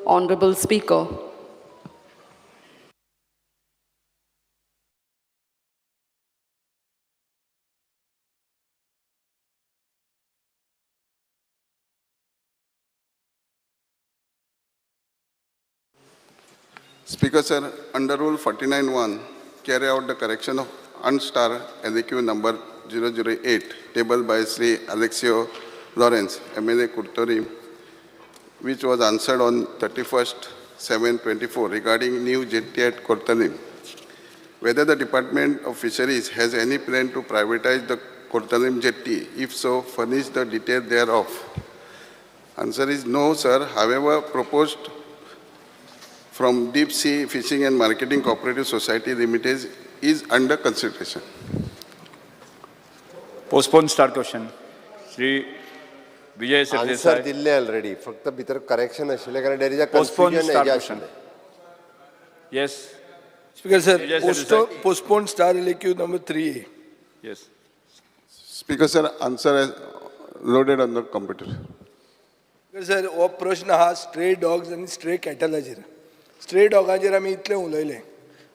Honorable Speaker. Speaker sir, under Rule 49(1), carry out the correction of unstar LAQ number 008, tabled by Sri Alexio Lawrence, MLA Curtorim, which was answered on 31/7/24 regarding new jetty at Cortalim. Whether the Department of Fisheries has any plan to privatize the Cortalim jetty, if so, furnish the detail thereof. Answer is no, sir. However, proposed from Deep Sea Fishing and Marketing Cooperative Society Limited is under consideration. Postpone star question. Shri Vijay answer Sardesai. दिल्ले already, फक्त भितर correction आशिल्लें कारण there is a Postpone confusion star हेजें question. आशिल्लें. Yes. Speaker sir, Vijay Sardesai. Postpone star LAQ number 3A. Yes. Speaker sir, answer is loaded on the computer. Speaker sir, हो प्रश्न आहा स्ट्रे डॉग्स आनी stray कॅटलाचेर. Stray डॉगाचेर आमी इतलें उलयले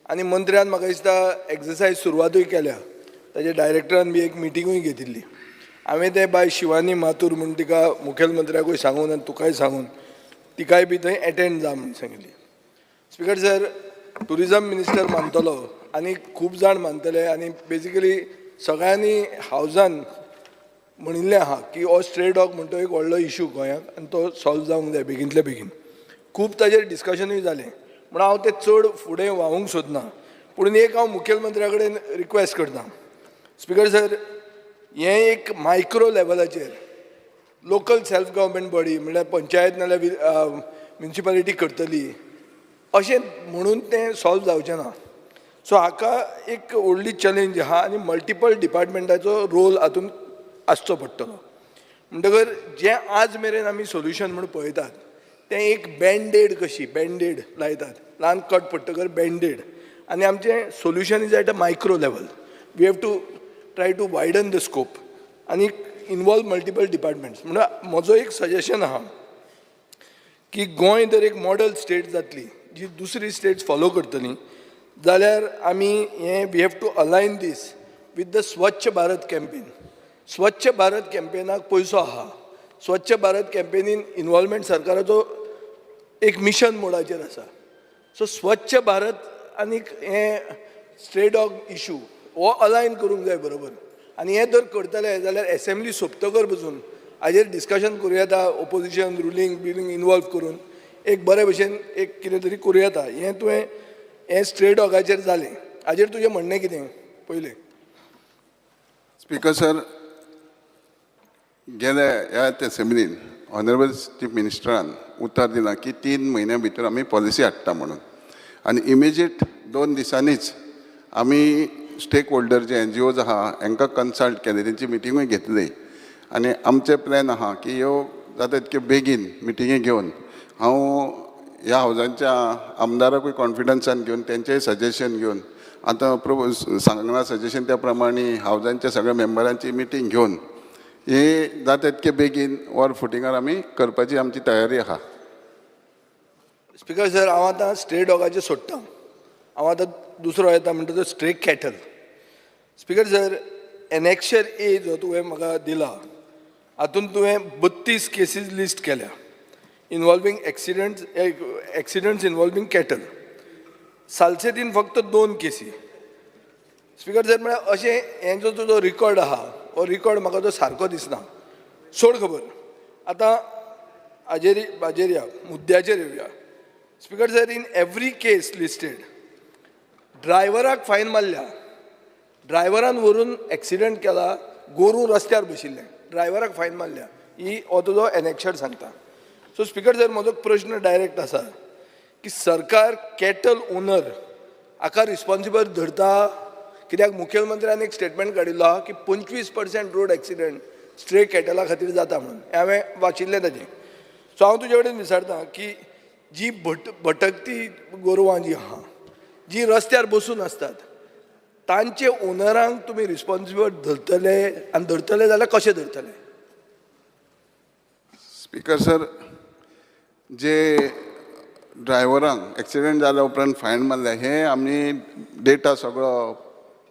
आनी मंत्र्यान म्हाका दिसता एक्सरसायज सुरवातूय केल्या. ताजे डायरेक्टरान बी एक मिटिंगूय घेतिल्ली. हांवें तें बाय शिवानी माथूर म्हूण तिका मुखेलमंत्र्याकूय सांगून आनी तुकाय सांगून तिकाय बी थंय एटेंड जा म्हूण सांगिल्ली. स्पीकर सर, टुरिजम मिनिस्टर मानतलो आनी खूब जाण मानतले आनी बेजिकली सगळ्यांनी हावजान म्हणिल्लें आहा की हो स्ट्रे डॉग म्हणटा एक व्हडलो इशू गोंयांत आनी तो सॉल्व जावंक जाय बेगीनतले बेगीन. खूब ताजेर डिस्कशनूय जालें म्हूण हांव तें चड फुडें व्हांवूंक सोदना. पूण एक हांव मुखेलमंत्र्या कडेन रिक्वेस्ट करता. स्पीकर सर, हें एक मायक्रो लेवलाचेर लोकल सेल्फ गव्हर्मेंट बॉडी म्हणल्यार पंचायत नाल्यार म्युनिसिपालिटी करतली अशें म्हणून तें सॉल्व जावचें ना. सो हाका एक व्हडली चॅलेंज आहा आनी मल्टिपल डिपार्टमेंटाचो रोल हातूंत आसचो पडटलो. म्हणटकर जें आज मेरेन आमी सोल्युशन म्हूण पळयतात तें एक बँडेड कशी बँडेड लायतात, ल्हान कट पडटकर बँडेड, आनी आमचें solution is at a micro level. We have to try to widen the scope आनी इनवॉल्व मल्टिपल डिपार्टमेंट्स. म्हणून म्हजो एक सजेशन आहा की गोंय जर एक मॉडल स्टेट जातली जी दुसरी स्टेट्स फॉलो करतली जाल्यार आमी हें we have to align this with the Swachh Bharat campaign. Swachh Bharat कॅम्पेनाक पयसो आहा. स्वच्छ भारत कॅम्पेनीन इनवॉल्वमेंट सरकाराचो एक मिशन मोडाचेर आसा. सो स्वच्छ भारत आनीक हें स्ट्रे डॉग इशू हो अलायन करूंक जाय बरोबर. आनी हें जर करतले जाल्यार एसेंब्ली सोंपतकर पसून हाजेर डिस्कशन करूं येता, ओपोजिशन रुलींग बिलींग इनवॉल्व करून एक बरे भशेन एक कितें तरी करूं येता. हें तुवें हें स्ट्रे डॉगाचेर जालें, हाजेर तुजें म्हणणें कितें पयलें? स्पीकर सर, गेल्या ह्या असेंब्लीन ऑनरेबल चीफ मिनिस्टरान उतर दिलां की 3 म्हयन्या भितर आमी पॉलिसी हाडटा म्हणून, आनी इमिजिएट 2 दिसांनीच आमी स्टेक होल्डर जे एनजीओज आहा हांकां कन्सल्ट केले, तेंची मिटिंगूय घेतली आनी आमचे प्लॅन आहा की ह्यो जाता तितक्यो बेगीन मिटिंगी घेवन हांव ह्या हावजांच्या आमदाराकूय कॉन्फिडन्सान घेवन तेंचेय सजेशन घेवन आतां सांगलां सजेशन त्या प्रमाणे हावजांच्या सगळ्या मेंबरांची मिटींग घेवन हे जाता तितके बेगीन वर फुटिंगार आमी करपाची आमची तयारी आहा. स्पीकर सर, हांव आतां स्ट्रे डॉगाचें सोडटा. हांव आतां दुसरो येता म्हणटा तो stray cattle. Speaker sir, annexure A जो तुवें म्हाका दिला हातूंत तुवें 32 केसीस लिस्ट केल्या involving accidents involving cattle. सालसेतीन फक्त 2 केसी. स्पीकर सर, म्हळ्यार अशें हें जो तुजो रिकॉर्ड आहा हो रिकॉर्ड म्हाका तो सारको दिसना. सोड खबर, आतां हाजेर या, मुद्द्याचेर येवया. Speaker sir, in every case listed ड्रायव्हराक fine मारल्या, ड्रायव्हरान व्हरून एक्सिडंट केला, गोरूं रस्त्यार बशिल्लें, ड्रायव्हराक फायन मारल्या, ही हो तुजो एनेक्शर सांगता. सो स्पीकर सर, म्हजो प्रश्न डायरेक्ट आसा की सरकार कॅटल ओनर हाका रिस्पॉन्सिबल धरता कित्याक? मुखेलमंत्र्यान एक स्टेटमेंट काडिल्लो आहा की 25% रोड एक्सिडंट स्ट्रे कॅटला खातीर जाता म्हणून, हें हांवें वाचिल्लें ताजें. सो हांव तुजे कडेन विचारता की जी भटकती गोरवां जी आहा, जी रस्त्यार बसून आसतात, तांचे ओनरांक तुमी रिस्पॉन्सिबल धरतले आनी धरतले जाल्यार कशें धरतले? स्पीकर सर, जे ड्रायव्हरांक एक्सिडंट जाल्या उपरांत फायन मारल्या हे आमी डेटा सगळो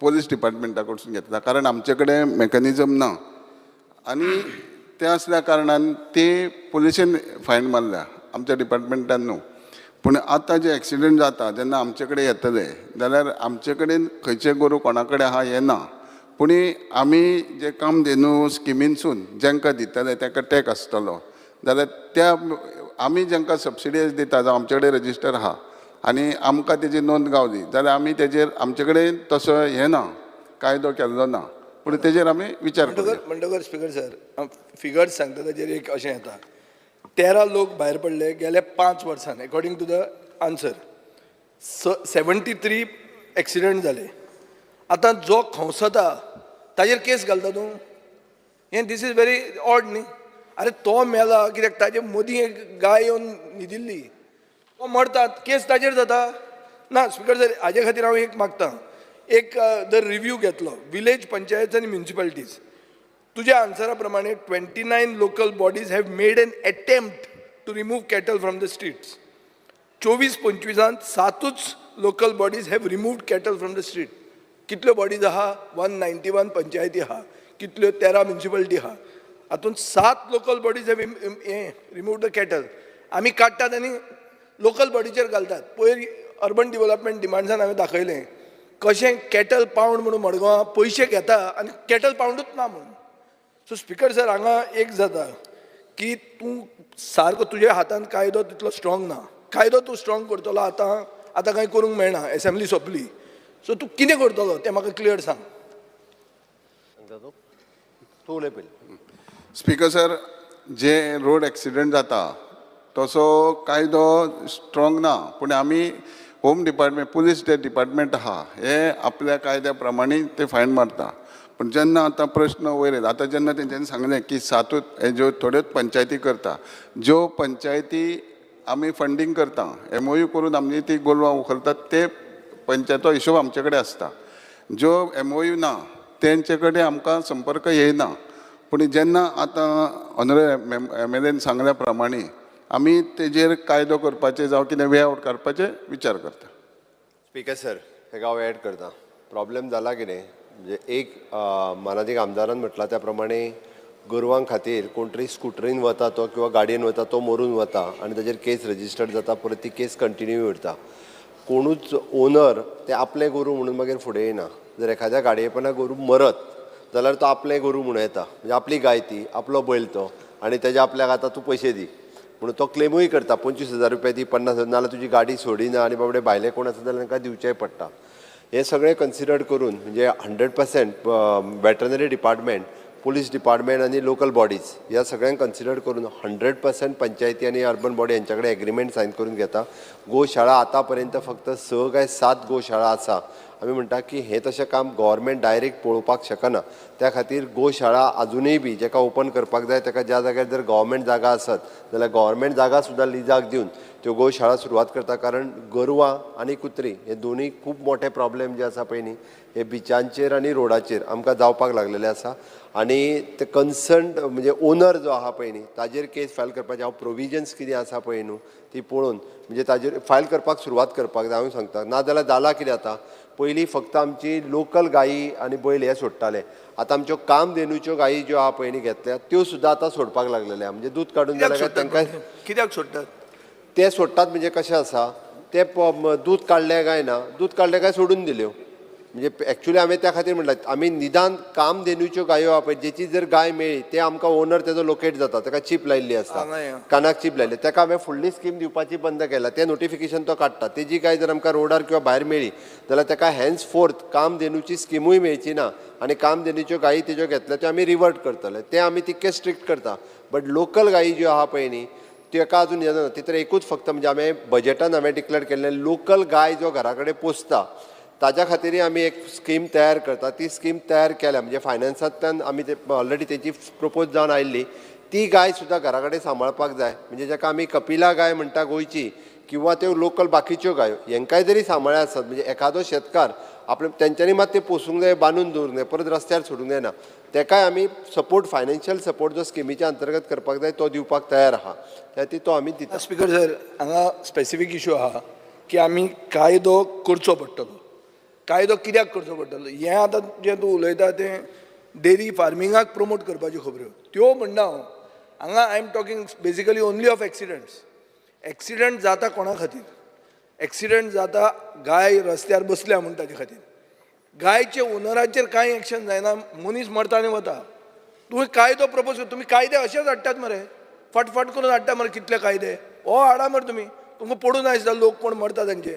पोलीस डिपार्टमेंटा कडसून घेतला, कारण आमचे कडेन मॅकनिजम ना. आनी ते आसल्या कारणान ते पुलिशेन फायन मारल्या, आमच्या डिपार्टमेंटान न्हू. पूण आतां जे एक्सिडंट जाता जेन्ना आमचे कडेन येतले जाल्यार आमचे कडेन खंयचे गोरूं कोणा कडेन आहा हें ना. पूण आमी जे कामधेनू स्किमीनसून जांकां दितले तांकां टॅक आसतलो जाल्यार त्या आमी जांकां सबसिडायज दिता, जावं आमचे कडेन रजिस्टर आहा आनी आमकां तेजी नोंद गावली जाल्यार आमी तेजेर, आमचे कडेन तसो हें ना, कायदो केल्लो ना, पूण तेजेर आमी विचार करुया. म्हणटकर स्पीकर सर, फिगर्स सांगता ताजेर एक अशें येता, 13 लोक भायर पडले गेल्या 5 वर्सान according to the answer. 73 accident जाले. आतां जो खंवसता ताजेर केस घालता तूं. हें this is very odd न्ही. अरे, तो मेला कित्याक? ताजे मदीं एक गाय येवन न्हिदिल्ली. तो मरता, केस ताजेर जाता ना. स्पीकर सर, हाजे खातीर हांव एक मागता, एक जर रिव्यू घेतलो विलेज पंचायत आनी म्युनिसिपालिटीज, तुज्या आन्सरा प्रमाणे 29 local bodies have made N attempt to remove cattle from the streets. 24-25 त सातूच local bodies have removed cattle from the street. कितल्यो बॉडीज आहा? 191 पंचायती आहा. कितल्यो? 13 म्युनिसिपालिटी आहा. हातूंत सात लोकल बॉडीज have हें रिमूव्ड the cattle. आमी काडटात आनी लोकल बॉडीचेर घालतात. पयर अर्बन डिवलपमेंट डिमांड्सान हांवें दाखयलें कशें कॅटल पावंड म्हणून मडगांवां पयशे घेता आनी कॅटल पावंडूच ना म्हणून. सो स्पीकर सर, हांगा एक जाता की तूं सारको तुज्या हातान कायदो तितलो स्ट्रॉंग ना. कायदो तूं स्ट्रॉंग करतलो आतां, आतां कांय करूंक मेळना, एसेंब्ली सोंपली. सो तूं कितें करतलो तें म्हाका क्लियर सांग. सांगता तूं, तूं उलय पयलीं. स्पीकर सर, जे रोड एक्सिडंट जाता तसो कायदो स्ट्रॉंग ना, पूण आमी होम डिपार्टमेंट, पुलीस जे डिपार्टमेंट आहा, हे आपल्या कायद्या प्रमाणे ते फायन मारता. पूण जेन्ना आतां प्रश्न वयर येयला, आतां जेन्ना तेंच्यांनी सांगलें की सातूच हे ज्यो थोड्योच पंचायती करता, ज्यो पंचायती आमी फंडींग करता, एमओयू करून आमी ती गोरवां उखलतात, ते पंचायतो हिशोब आमचे कडेन आसता. ज्यो एमओयू ना तेंचे कडेन आमकां संपर्क येयना. पूण जेन्ना आतां ऑनरेबल एमएलएन सांगल्या प्रमाणे आमी तेजेर कायदो करपाचे जावं कितें वे आवट काडपाचे विचार करता. स्पीकर सर, हेका हांव एड करता. प्रॉब्लेम जाला कितें, म्हणजे एक मानादीक आमदारान म्हटलां त्या प्रमाणे गोरवां खातीर कोण तरी स्कुटरीन वता तो किंवा गाडयेन वता तो मरून वता आनी ताजेर केस रजिस्टर्ड जाता. परत ती केस कंटिन्यू उरता. कोणूच ओनर ते आपलें गोरूं म्हणून मागीर फुडें येना. जर एखाद्या गाडयेपणाक गोरूं मरत जाल्यार तो आपलें गोरूं म्हणूं येता, म्हणजे आपली गाय ती, आपलो बैल तो आनी तेजे आपल्याक आतां तूं पयशे दी म्हणून तो क्लेमूय करता. 25,000 रुपया दी, 50,000, नाजाल्यार तुजी गाडी सोडिना आनी बाबडे भायले कोण आसा जाल्यार तांकां दिवचेंय पडटा. हें सगळें कन्सिडर करून म्हणजे 100% veterinary department, police department आनी लोकल बॉडीज ह्या सगळ्यांक कन्सिडर करून 100% पंचायती आनी अर्बन बॉडी यांच्या कडेन एग्रीमेंट सायन करून घेता. गोशाळा आतां पर्यंत फक्त स काय सात गोशाळा आसा. आमी म्हणटा की हें तशें काम गव्हर्मेंट डायरेक्ट पळोवपाक शकना. त्या खातीर गोशाळा आजुनूय बी जेका ओपन करपाक जाय ताका ज्या जाग्यार जर गव्हर्मेंट जागा आसत जाल्यार गव्हर्मेंट जागा सुद्दां लिजाक दिवन त्यो गोशाळा सुरवात करता. कारण गोरवां आनी कुत्री हे दोनूय खूब मोठे प्रॉब्लेम जे आसा पळय न्ही, हे बिचांचेर आनी रोडाचेर आमकां जावपाक लागलेले आसा. आनी ते कन्सर्न म्हणजे ओनर जो आहा पळय न्ही, ताजेर केस फायल करपाचे हांव प्रोविजन्स कितें आसा पळय न्हू, ती पळोवन म्हणजे ताजेर फायल करपाक सुरवात करपाक जाय हांव सांगता. नाजाल्यार जालां कितें, आतां पयलीं फक्त आमची लोकल गायी आनी बैल हे सोडटाले. आतां आमच्यो कामधेनूच्यो गायी ज्यो आहा पळय न्ही घेतल्या, त्यो सुद्दां आतां सोडपाक लागलेले आहा. म्हणजे दूद काडून कित्याक जाल्यार सोडटात? तांकां कित्याक सोडटात? ते सोडटात म्हणजे कशें आसा ते, दूद काडलें काय ना, दूद काडलें काय सोडून दिल्यो. म्हणजे एक्चुली हांवें त्या खातीर म्हणलां, आमी निदान कामधेनूच्यो गायो आहा पळय, जेची जर गाय मेळ्ळी ते आमकां ओनर तेजो लोकेट जाता. ताका चीप लायिल्ली आसता. हांगा या. कानाक चीप लायल्ली. ताका हांवें फुडली स्कीम दिवपाची बंद केला. तें नोटिफिकेशन तो काडटा. तेजी गाय जर आमकां रोडार किंवा भायर मेळ्ळी जाल्यार ताका हेन्स फोर्थ कामधेनूची स्किमूय मेळची ना आनी कामधेनूच्यो गायी तेज्यो घेतल्या त्यो आमी रिवर्ट करतले. ते आमी तितके स्ट्रिक्ट करता. बट लोकल गायी ज्यो आहा पळय न्ही, ताका अजून येना. तितर एकूच फक्त म्हणजे हांवें बजेटान हांवें डिक्लेर केल्लें, लोकल गाय जो घरा कडेन पोसता ताज्या खातीरय आमी एक स्कीम तयार करता. ती स्कीम तयार केल्या, म्हणजे फायनान्सांतल्यान आमी ते ऑलरेडी तेजी प्रपोज जावन आयिल्ली. ती गाय सुद्दां घरा कडेन सांबाळपाक जाय. म्हणजे जाका आमी कपिला गाय म्हणटा गोंयची किंवा त्यो लोकल बाकीच्यो गायो, हेंकाय जरी सांबाळ्ळे आसत, म्हणजे एखादो शेतकार आपले तेंच्यांनी मात ते पोसूंक जाय, बांदून दवरूंक जाय, परत रस्त्यार सोडूंक जायना. तेकाय आमी सपोर्ट, फायनान्शियल सपोर्ट जो स्किमीच्या अंतर्गत करपाक जाय तो दिवपाक तयार आहा. त्या खातीर तो आमी दिता. स्पीकर सर, हांगा स्पेसिफीक इशू आहा की आमी कायदो करचो पडटलो. कायदो कित्याक करचो पडटलो? हें आतां जें तूं उलयता तें डेरी फार्मिंगाक प्रमोट करपाच्यो खबऱ्यो त्यो म्हणना हांव. हांगा I am talking basically only of accidents. Accident जाता कोणा खातीर? एक्सिडंट जाता गाय रस्त्यार बसल्या म्हूण ताजे खातीर. गायचे ओनराचेर कांय एक्शन जायना, मनीस मरता आनी वता. तुवें कायदो प्रपोज, तुमी कायदे अशेच हाडटात मरे, फटफट करून हाडटा मरे. कितले कायदे हो हाडा मरे तुमी. तुमकां पडून दिसता लोक कोण मरता तांचे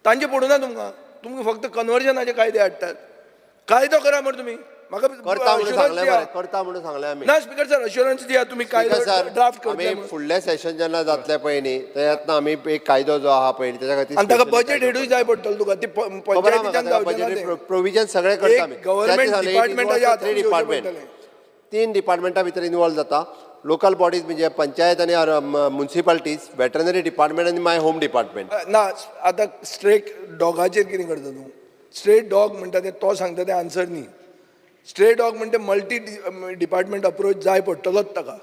तांचे पडूना तुमकां. तुमकां फक्त कन्वर्जनाचे कायदे हाडटात. कायदो करा मरे तुमी. म्हाका करता म्हणून assurance सांगलें दिया. मरे, करता म्हणून सांगलें आमी. ना स्पीकर सर, अश्युरन्स दिया तुमी कायदो स्पीकर सर, ड्राफ्ट आमी करता. फुडलें सेशन जेन्ना जातलें पळय न्ही, तेन्ना आमी एक कायदो जो आहा पळय न्ही, तेच्या खातीर आनी ताका specially budget कायदो हेडूय जाय पडटलो तुका ती खबर आहा म्हाका. पंचायतीच्यान ताका जावचें ना बजेट तें. प्रोविजन सगळें करता आमी. एक government department च्या हातान थ्री घेवचें डिपार्टमेंट, पडटलें. तीन डिपार्टमेंटा भितर इन्वॉल्व जाता. लोकल बॉडीज म्हणजे पंचायत आनी म्युन्सिपालिटीज, वेटरनरी डिपार्टमेंट आनी माय होम डिपार्टमेंट. ना, आतां स्ट्रे डॉगाचेर कितें करता तूं? स्ट्रे डॉग म्हणटा तें तो सांगता तें आन्सर न्ही. स्ट्रे डॉग म्हणटा मल्टी डिपार्टमेंट अप्रोच जाय पडटलोच ताका.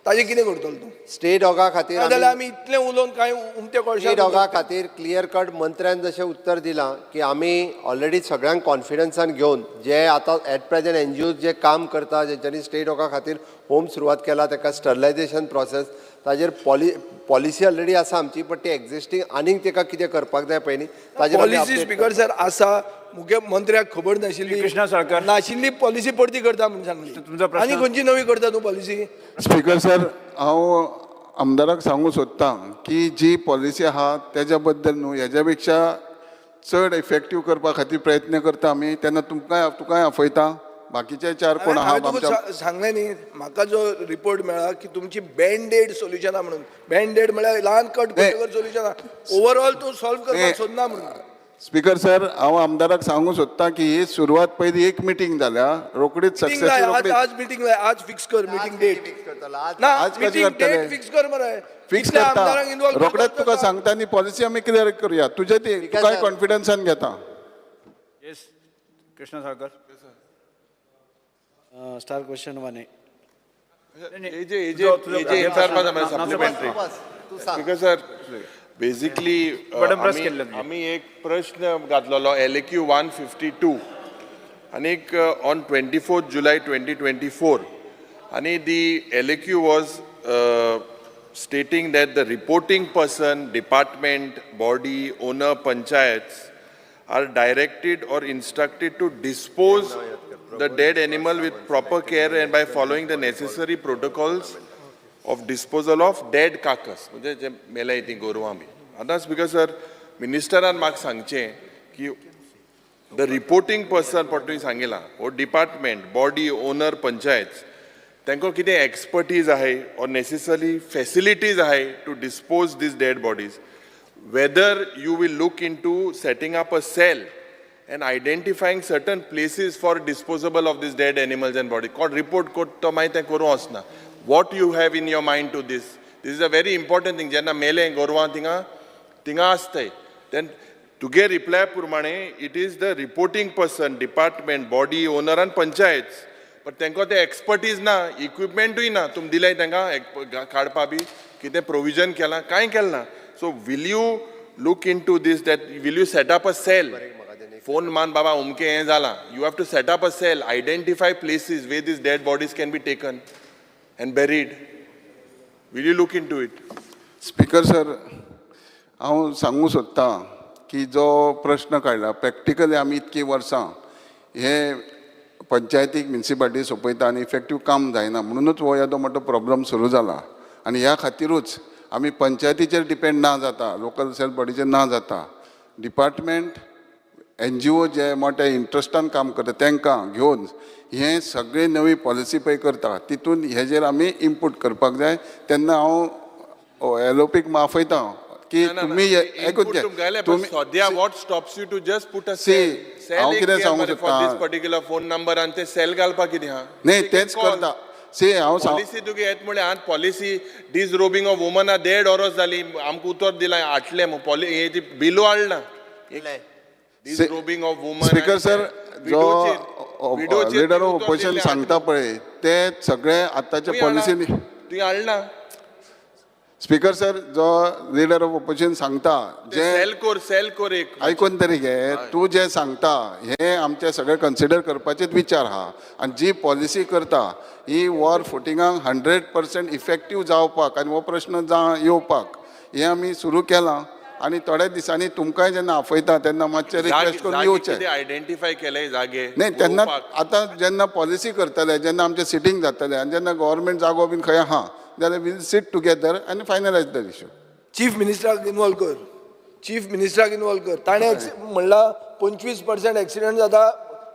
ताजें कितें करतलो तूं? स्ट्रे डॉगा खातीर नाजाल्यार आमी इतलें उलोवन कांय उमते स्ट्रे कोळशार. डॉगा खातीर क्लियर कट मंत्र्यान जशें उत्तर दिलां की आमी ऑलरेडी सगळ्यांक कॉन्फिडन्सान घेवन जे आतां एट प्रेझेंट एनजीओ जे काम करता, जेंच्यांनी स्ट्रे डॉगा खातीर होम सुरवात केला, ताका स्टरलायझेशन प्रोसेस ताजेर पॉलिसी ऑलरेडी आसा आमची, बट ती एक्झिस्टींग आनीक ताका कितें करपाक जाय पळय न्ही, ताजेर आमी पॉलिसी update. Speaker sir आसा. मुख्यमंत्र्याक खबर नाशिल्ली. कृष्णा साळकर. नाशिल्ली पॉलिसी परती करता म्हूण सांगली. तुमचो प्रश्न? आनी खंयची नवी करता तूं पॉलिसी? स्पीकर सर, हांव आमदाराक सांगूंक सोदतां की जी पॉलिसी आहा तेज्या बद्दल न्हू, हेज्या पेक्षा चड इफेक्टीव करपा खातीर प्रयत्न करता आमी. तेन्ना तुमकांय तुकाय आपयता, बाकीचे चार कोण आहा हांवें तुका आमच्या. सांगलें न्ही, म्हाका जो रिपोर्ट मेळ्ळा की तुमची बँडेड सोल्युशनां म्हणून. बँडेड म्हळ्यार ल्हान कट नाही. सोल्युशनां, ओवरऑल तूं सॉल्व नाही. करपाक सोदना म्हणून. स्पीकर सर, हांव आमदाराक सांगूंक सोदतां की ही सुरवात पयली एक मिटींग जाल्या रोखडीच मिटींग लाय सक्सेस आज. रोखडीच. आज मिटींग लाय, आज फिक्स कर मिटींग डेट. फिक्स करतलो आज. ना. आज कशें मिटींग करतले? डेट फिक्स कर मरे. फिक्स कितल्या आमदारांक करता इन्वॉल्व. रोखडेच तुका सांगता आनी पॉलिसी आमी क्लियर करुया. तुजे ती आहे, तुकाय सर. कॉन्फिडन्सान घेता. Yes, Krishna Salkar. Star question one A. AJ, AJ, AJ, विचारपा सप्लिमेंटरी. तूं सांग. Speaker sir, basically button press केल्लें तुवें. आमी एक प्रश्न घातलेलो LAQ 152 आनीक on 24 July 2024 आनी the LAQ was stating that the reporting person, department, body, owner, panchayats are directed or instructed to dispose the dead animal with proper care and by following the necessary protocols of disposal of dead carcass. म्हणजे जे मेल्या ती गोरवां बी. आतां speaker sir, मिनिस्टरान म्हाका सांगचें की the reporting person पण तुवें सांगिलां हो डिपार्टमेंट, बॉडी, ओनर, पंचायत, तांकां कितें एक्सपर्टीज आहाय ऑर नेसेसरी फॅसिलिटीज आहाय to dispose these dead bodies, whether you will look into setting up a cell and identifying certain places for disposable of these dead animals and body. कोण report कोत तो मागीर तें करूं वचना. What you have in your mind to this? This is a very important thing. जेन्ना मेलें गोरवां थिंगा थिंगा आसताय, then तुगे रिप्लाय प्रमाणे it is the reporting person, department, body, owner आनी पंचायत, बट तांकां ते एक्सपर्टीज ना, इक्विपमेंटूय ना. तुमी दिले तांकां काडपा बी कितें प्रोविजन केलां? कांय केलें ना. So will you look into this, that will you set up a cell? Phone मान बाबा अमकें हें जालां, you have to set up a cell, identify places where these dead bodies can be taken and buried. Will you look into it? Speaker sir, हांव सांगूंक सोदतां की जो प्रश्न काडला, प्रॅक्टिकली आमी इतकीं वर्सां हे पंचायतीक म्युन्सिपाल्टी सोंपयता आनी इफेक्टीव काम जायना, म्हणुनूच हो येदो मोठो प्रॉब्लम सुरू जाला. आनी ह्या खातिरूच आमी पंचायतीचेर डिपेंड ना जाता, लोकल सेल्फ बॉडीचेर ना जाता, डिपार्टमेंट, एनजीओ जे मोठ्या इंट्रस्टान काम करता तांकां घेवन हें सगळें नवी पॉलिसी पळय करता, तितून हेजेर आमी इनपूट करपाक जाय. तेन्ना हांव एलओपीक आपयता की तुमी आयकून घे तुमी. सद्या what stops you to just put a See, cell? हांव कितें सांगूंक फॉर सोदतां? दीस पर्टिक्युलर फोन नंबर आनी ते सेल घालपा कितें आहा? न्ही, तेंच करता. सी, हांव सांग. पॉलिसी तुगे येत म्हळ्यार आतां पॉलिसी डिसरोबिंग ऑफ वुमन देड वरोस जाली, आमकां उतर दिलां हाडलें पॉलि हे ती बिलो हाडना. Disrobing of woman. Speaker sir, जो लिडर ऑफ ऑपोजिशन सांगता पळय ते सगळे आतांच्या पॉलिसीनी. तुवें हाडना. स्पीकर सर, जो लिडर ऑफ ऑपोजिशन सांगता जे सेल कोर, सेल कोर एक. आयकून तरी घे. तूं जें सांगता हें आमचे सगळे कन्सिडर करपाचेच विचार आहा आनी जी पॉलिसी करता ही वॉर फुटिंगाक 100% इफेक्टीव जावपाक आनी हो प्रश्न जा येवपाक हें आमी सुरू केलां आनी थोड्या दिसांनी तुमकांय जेन्ना आपयता तेन्ना मातशें रिक्वेस्ट करून येवचें. आयडेंटिफाय केले जागे न्ही, तेन्ना उलोवपाक. आतां जेन्ना पॉलिसी करतले, जेन्ना आमचें सिटींग जातलें आनी जेन्ना गव्हर्मेंट जागो बीन खंय आहा जाल्यार वील सीट टुगेदर आनी फायनलायज the issue. Chief मिनिस्टराक इनवॉल्व कर, चीफ मिनिस्टराक इनवॉल्व कर. ताणें म्हणलां 25% एक्सिडंट जाता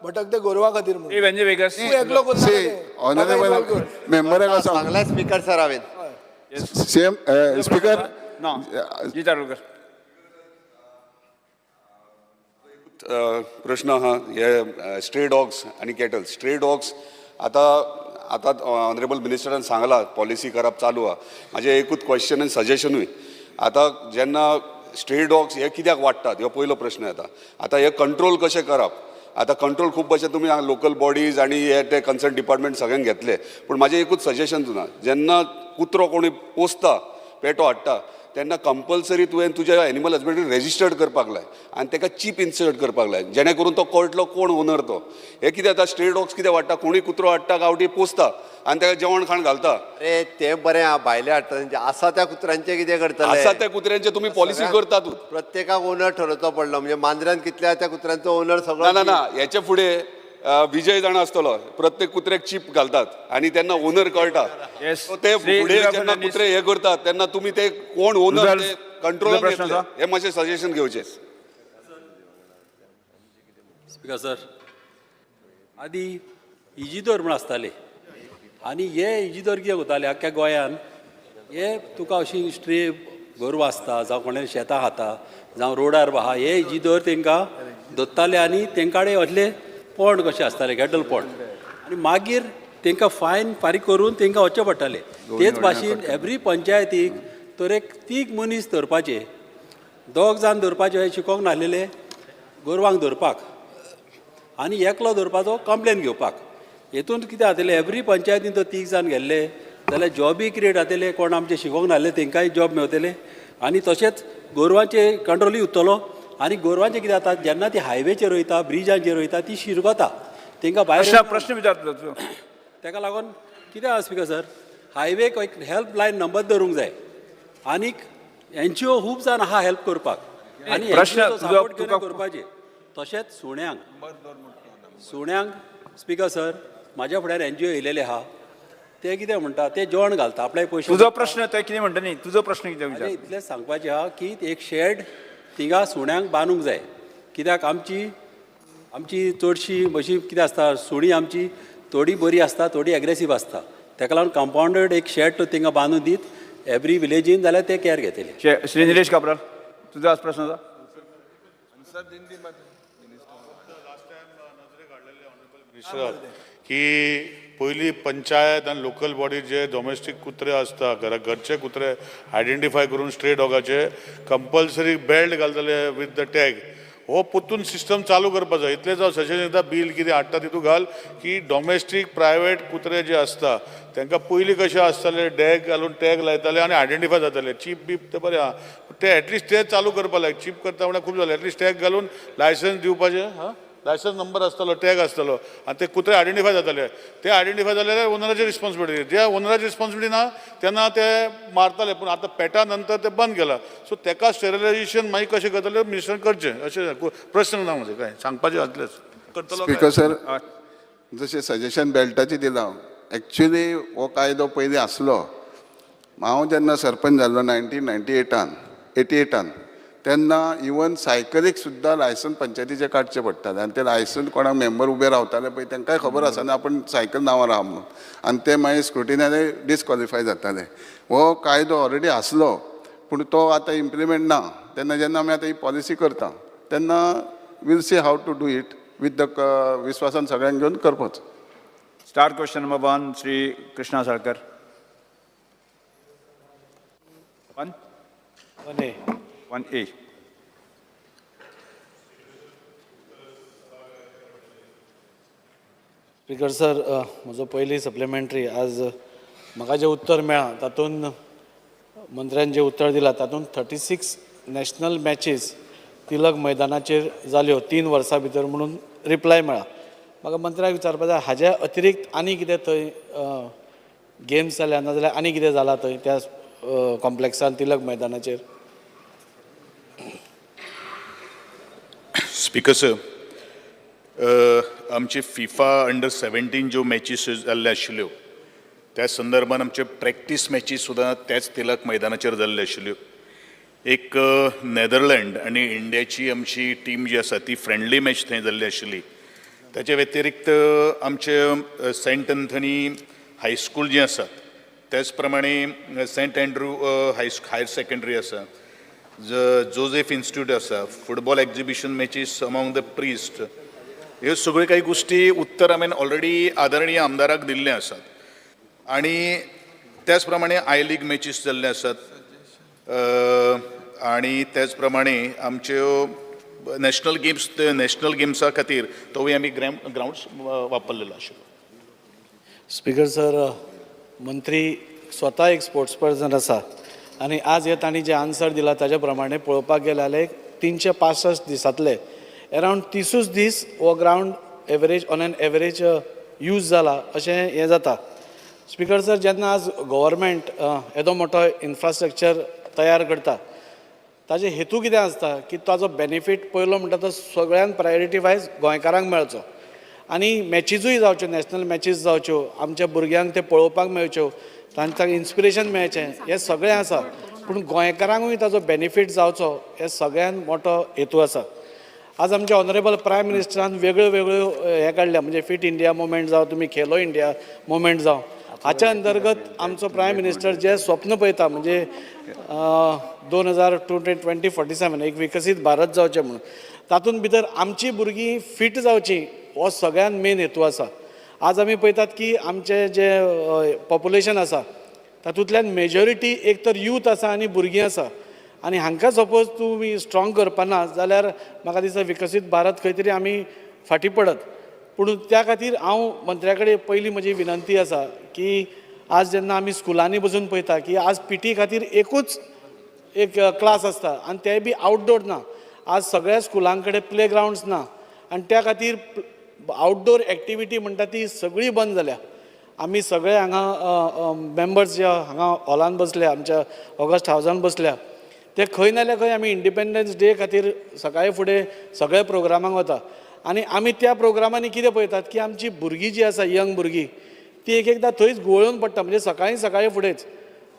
भटकते गोरवां खातीर म्हणून. श्री वेंजे वेगस. तूं एकलो करनाका सी तें. ताका ऑनरेबल इनवॉल्व कर. मेंबराक सांग. सांगलां स्पीकर सर हांवें. Same speaker. ना, जी चारोलकर. प्रश्न आहा हे स्ट्रे डॉग्स आनी कॅटल. स्ट्रे डॉग्स आतां आतां ऑनरेबल मिनिस्टरान सांगलां पॉलिसी करप चालू आहा. म्हाजें एकूच क्वेश्चन आनी सजेशनूय, आतां जेन्ना स्ट्रे डॉग्स हे कित्याक वाडटात हो पयलो प्रश्न येता. आतां हे कंट्रोल कशें करप? आतां कंट्रोल खूब भशेन तुमी लोकल बॉडीज आनी हे ते कन्सर्न डिपार्टमेंट सगळ्यांक घेतले, पूण म्हाजें एकूच सजेशन तुका, जेन्ना कुत्रो कोणी पोसता, पेटो हाडटा, तेन्ना कंपल्सरी तुवें तुज्या एनिमल हजबंडरी रेजिस्टर्ड करपाक लाय आनी ताका चीप इन्सर्ट करपाक लाय, जेणे करून तो कळटलो कोण ओनर तो. हे कितें जाता, स्ट्रे डॉग्स कितें वाडटा, कोणूय कुत्रो हाडटा गांवठी, पोसता आनी ताका जेवण खाण घालता. अरे, तें बरें आहा भायले हाडटा तेंचे. आसा त्या कुत्र्यांचें कितें करतले? आसा त्या कुत्र्यांचे तुमी पॉलिसी करतातूच. प्रत्येकाक ओनर ठरोवचो पडलो म्हणजे मांद्र्यान कितल्या त्या कुत्र्यांचो ओनर सगळो. ना ना ना, हेचे फुडें हेचे जाणा आसतलो, प्रत्येक कुत्र्याक चीप घालतात आनी तेन्ना ओनर कळटा. Yes. So ते श्री फुडें दुर्गा जेन्ना फर्नांडीस. कुत्रे हे करतात तेन्ना तुमी ते कोण ओनर ते कंट्रोलान तुजो प्रश्न घेतले. आसा? हे मातशें सजेशन घेवचें. स्पीकर सर, आदी इजिदोर म्हूण आसताले आनी हे इजिदोर कितें करताले, आख्ख्या गोंयान हे तुका अशी स्ट्रे गोरवां आसता जावं कोणाले शेतां खाता जावं रोडार आहा, हे इजिदोर तांकां धरताले आनी तांकां कडेन असले पोंड कशे आसताले, कॅटल पोंड, आनी मागीर तांकां फायन फारीक करून तांकां वचचें पडटालें. तेच भाशेन एवरी पंचायतीक तर एक तीग मनीस धरपाचे, दोग जाण धरपाचे हे शिकोंक नासलेले गोरवांक धरपाक आनी एकलो धरपाचो कंप्लेन घेवपाक. हेतून कितें जातलें, एवरी पंचायतीन तर तीग जाण गेल्ले जाल्यार जॉबी क्रिएट जातले, कोण आमचे शिकोंक नासले तांकांय जॉब मेवतले आनी तशेंच गोरवांचे कंट्रोलूय उरतलो. आनी गोरवांचें कितें जाता, जेन्ना ती हायवेचेर वयता, ब्रिजांचेर वयता, ती शिरगता, तांकां भायर प्रश्न प्रश्न विचारता तुजो. ताका लागून कितें आसा स्पीकर सर, हायवेक एक हेल्पलायन नंबर दवरूंक जाय आनीक एनजीओ खूब जाण आहा हेल्प करपाक आनी प्रश्न NGO चो तुजो support तुका- करपाचे. तशेंच सुण्यांक, स्पीकर सर, म्हाज्या फुड्यान एनजीओ येयलेले आहा, ते कितें म्हणटा, ते जेवण घालता आपले पयशे. तुजो प्रश्न ते कितें म्हणटा न्ही, तुजो प्रश्न कितें म्हाजें विचार. इतलेंच सांगपाचें आहा की एक शेड थिंगा सुण्यांक बांदूंक जाय, कित्याक आमची आमची चडशी अशी कितें आसता, सुणीं आमची थोडी बरी आसता, थोडी एग्रेसीव आसता. ताका लागून कंपावंडेड एक शेड थिंगा बांदून दीत एवरी विलेजीन जाल्यार ते कॅर घेतले. श्री निलेश काब्राल, तुजो आज प्रश्न आसा. मिनिस्टर, की पयली पंचायत आनी लोकल बॉडी जे डोमेस्टीक कुत्रे आसता, घरा घरचे कुत्रे आयडेंटिफाय करून स्ट्रे डॉगाचे कंपल्सरी बेल्ट घालतले विथ the tag. हो परतून सिस्टम चालू करपा जाय. इतलेंच हांव सजेशन दिता, बील कितें हाडटा तितूंत घाल की डोमेस्टीक प्रायवेट कुत्रे जे आसता तांकां पयलीं कशें आसतालें, डॅग घालून टॅग लायताले आनी आयडेंटिफाय जाताले. चीप बीप ते बरें आहा, ते एटलिस्ट ते चालू करपा लायक. चीप करता म्हणल्यार खूब जालें. एटलिस्ट टॅग घालून लायसन्स दिवपाचें. हां, लायसन्स नंबर आसतलो, टॅग आसतलो आनी ते कुत्रे आयडेंटिफाय जाताले. ते आयडेंटिफाय जाले जाल्यार ओनराची रिस्पॉन्सिबिलिटी. जे ओनराची रिस्पॉन्सिबिलिटी ना तेन्ना ते मारताले, पूण आतां पेटा नंतर ते बंद केला. सो तेका स्टेरिलायझेशन मागीर कशें करतले मिनिस्टरान करचें, अशें प्रश्न ना म्हजे, काय सांगपाचें आसलेंच करतलो काय? स्पीकर सर, जशें सजेशन बेल्टाचें दिलां, एक्चुली हो कायदो पयलीं आसलो. हांव जेन्ना सरपंच जाल्लो 1998आन, 88आन, तेन्ना इवन सायकलीक सुद्दां लायसन पंचायतीचें काडचें पडटालें आनी तें लायसन कोणाक मेंबर उबे रावताले पळय तांकांय खबर आसना आपूण सायकल नांवार आहा म्हणून, आनी ते मागीर स्क्रुटिनारे डिसक्वॉलिफाय जाताले. हो कायदो ऑलरेडी आसलो, पूण तो आतां इम्प्लिमेंट ना. तेन्ना जेन्ना आमी आतां ही पॉलिसी करता तेन्ना we'll see how to do it with the विस्वासान सगळ्यांक घेवन करपाचो. Star question number 1, Shri Krishna Salkar. 1 1A. 1A. Speaker sir, म्हजो पयली सप्लिमेंट्री, आज म्हाका जें उत्तर मेळ्ळां तातूंत मंत्र्यान जें उत्तर दिलां तातूंत 36 नॅशनल मॅचीस तिलक मैदानाचेर जाल्यो 3 वर्सां भितर म्हणून रिप्लाय मेळ्ळा. म्हाका मंत्र्याक विचारपा जाय, हाज्या अतिरिक्त आनी कितें थंय गेम्स जाल्या, नाजाल्यार आनी कितें जालां थंय त्या कॉम्प्लेक्सान तिलक मैदानाचेर? स्पीकर सर, आमचे फिफा अंडर 17 ज्यो मॅचीस जाल्ल्यो आशिल्ल्यो, त्या संदर्भात आमच्यो प्रॅक्टीस मॅची सुद्दां त्याच तिलक मैदानाचेर जाल्ल्यो आशिल्ल्यो. एक नॅदरलँड आनी इंडियाची आमची टीम जी आसा ती फ्रेंडली मॅच थंय जाल्ली आशिल्ली. ताच्या व्यतिरिक्त आमचे सेंट अंथनी हायस्कूल जें आसा, त्याच प्रमाणे सेंट अँड्रू हायर सेकंडरी आसा, जोझेफ इन्स्टिट्यूट आसा, football exhibition matches among the priest, ह्यो सगळ्यो काही गोश्टी उत्तर हांवें ऑलरेडी आदरणीय आमदाराक दिल्ले आसात. आनी त्याच प्रमाणे I league matches जाल्ले आसात आनी त्याच प्रमाणे आमच्यो नॅशनल गेम्स, नॅशनल गेम्सा खातीर तोवूय आमी ग्रावंड वापरलेलो आशिल्लो. स्पीकर सर, मंत्री स्वता एक स्पोर्ट्स पर्सन आसा आनी आज हे तांणी जे आन्सर दिला ताज्या प्रमाणे पळोवपाक गेले जाल्यार 365 दिसांतले अरावंड 30ूच दीस हो ground average on an average use जाला अशें हें जाता. स्पीकर सर, जेन्ना आज गव्हर्मेंट येदो मोठो इन्फ्रास्ट्रक्चर तयार करता, ताजे हेतू कितें आसता की ताजो बेनिफीट पयलो म्हणटा तो सगळ्यान प्रायोरिटी वायज गोंयकारांक मेळचो आनी मॅचिजूय जावच्यो, नॅशनल मॅचीस जावच्यो, आमच्या भुरग्यांक ते पळोवपाक मेळच्यो, तांकां इन्स्पिरेशन मेळचें, हें सगळें आसा. पूण गोंयकारांकूय ताजो बेनिफीट जावचो हे सगळ्यान मोठो हेतू आसा. आज आमच्या ऑनरेबल प्रायम मिनिस्टरान वेगळ्यो वेगळ्यो हे काडल्या, म्हणजे फिट इंडिया मुवमेंट जावं, तुमी खेलो इंडिया मुवमेंट जावं, हाच्या अंतर्गत आमचो प्रायम मिनिस्टर जे स्वप्न पळयता, म्हणजे 2000 2047 एक विकसीत भारत जावचें म्हणून, तातूंत भितर आमची भुरगीं फीट जावची हो सगळ्यान मेन हेतू आसा. आज आमी पळयतात की आमचें जें पॉप्युलेशन आसा तातूंतल्यान मेजॉरिटी एक तर यूथ आसा आनी भुरगीं आसा. आनी हांकां सपोज तुमी स्ट्रॉंग करपा ना जाल्यार म्हाका दिसता विकसीत भारत खंय तरी आमी फाटीं पडत. पूण त्या खातीर हांव मंत्र्या कडेन पयली म्हजी विनंती आसा की आज जेन्ना आमी स्कुलांनी बसून पळयता की आज पीटी खातीर एकूच एक क्लास आसता आनी तेय बी आवटडोर ना. आज सगळ्या स्कुलां कडेन प्ले ग्रावंड्स ना आनी त्या खातीर आवटडोर एक्टिविटी म्हणटा ती सगळी बंद जाल्या. आमी सगळे हांगा मेंबर्स जे हांगा हॉलान बसल्या, आमच्या ऑगस्ट हावजान बसल्या, ते खंय ना जाल्यार खंय आमी इंडिपेंडन्स डे खातीर सकाळी फुडें सगळे प्रोग्रामांक वता आनी आमी त्या प्रोग्रामांनी कितें पळयतात की आमची भुरगीं जीं आसा, यंग भुरगीं, ती एक एकदां थंयच घुंवळून पडटा, म्हणजे सकाळीं सकाळीं फुडेंच.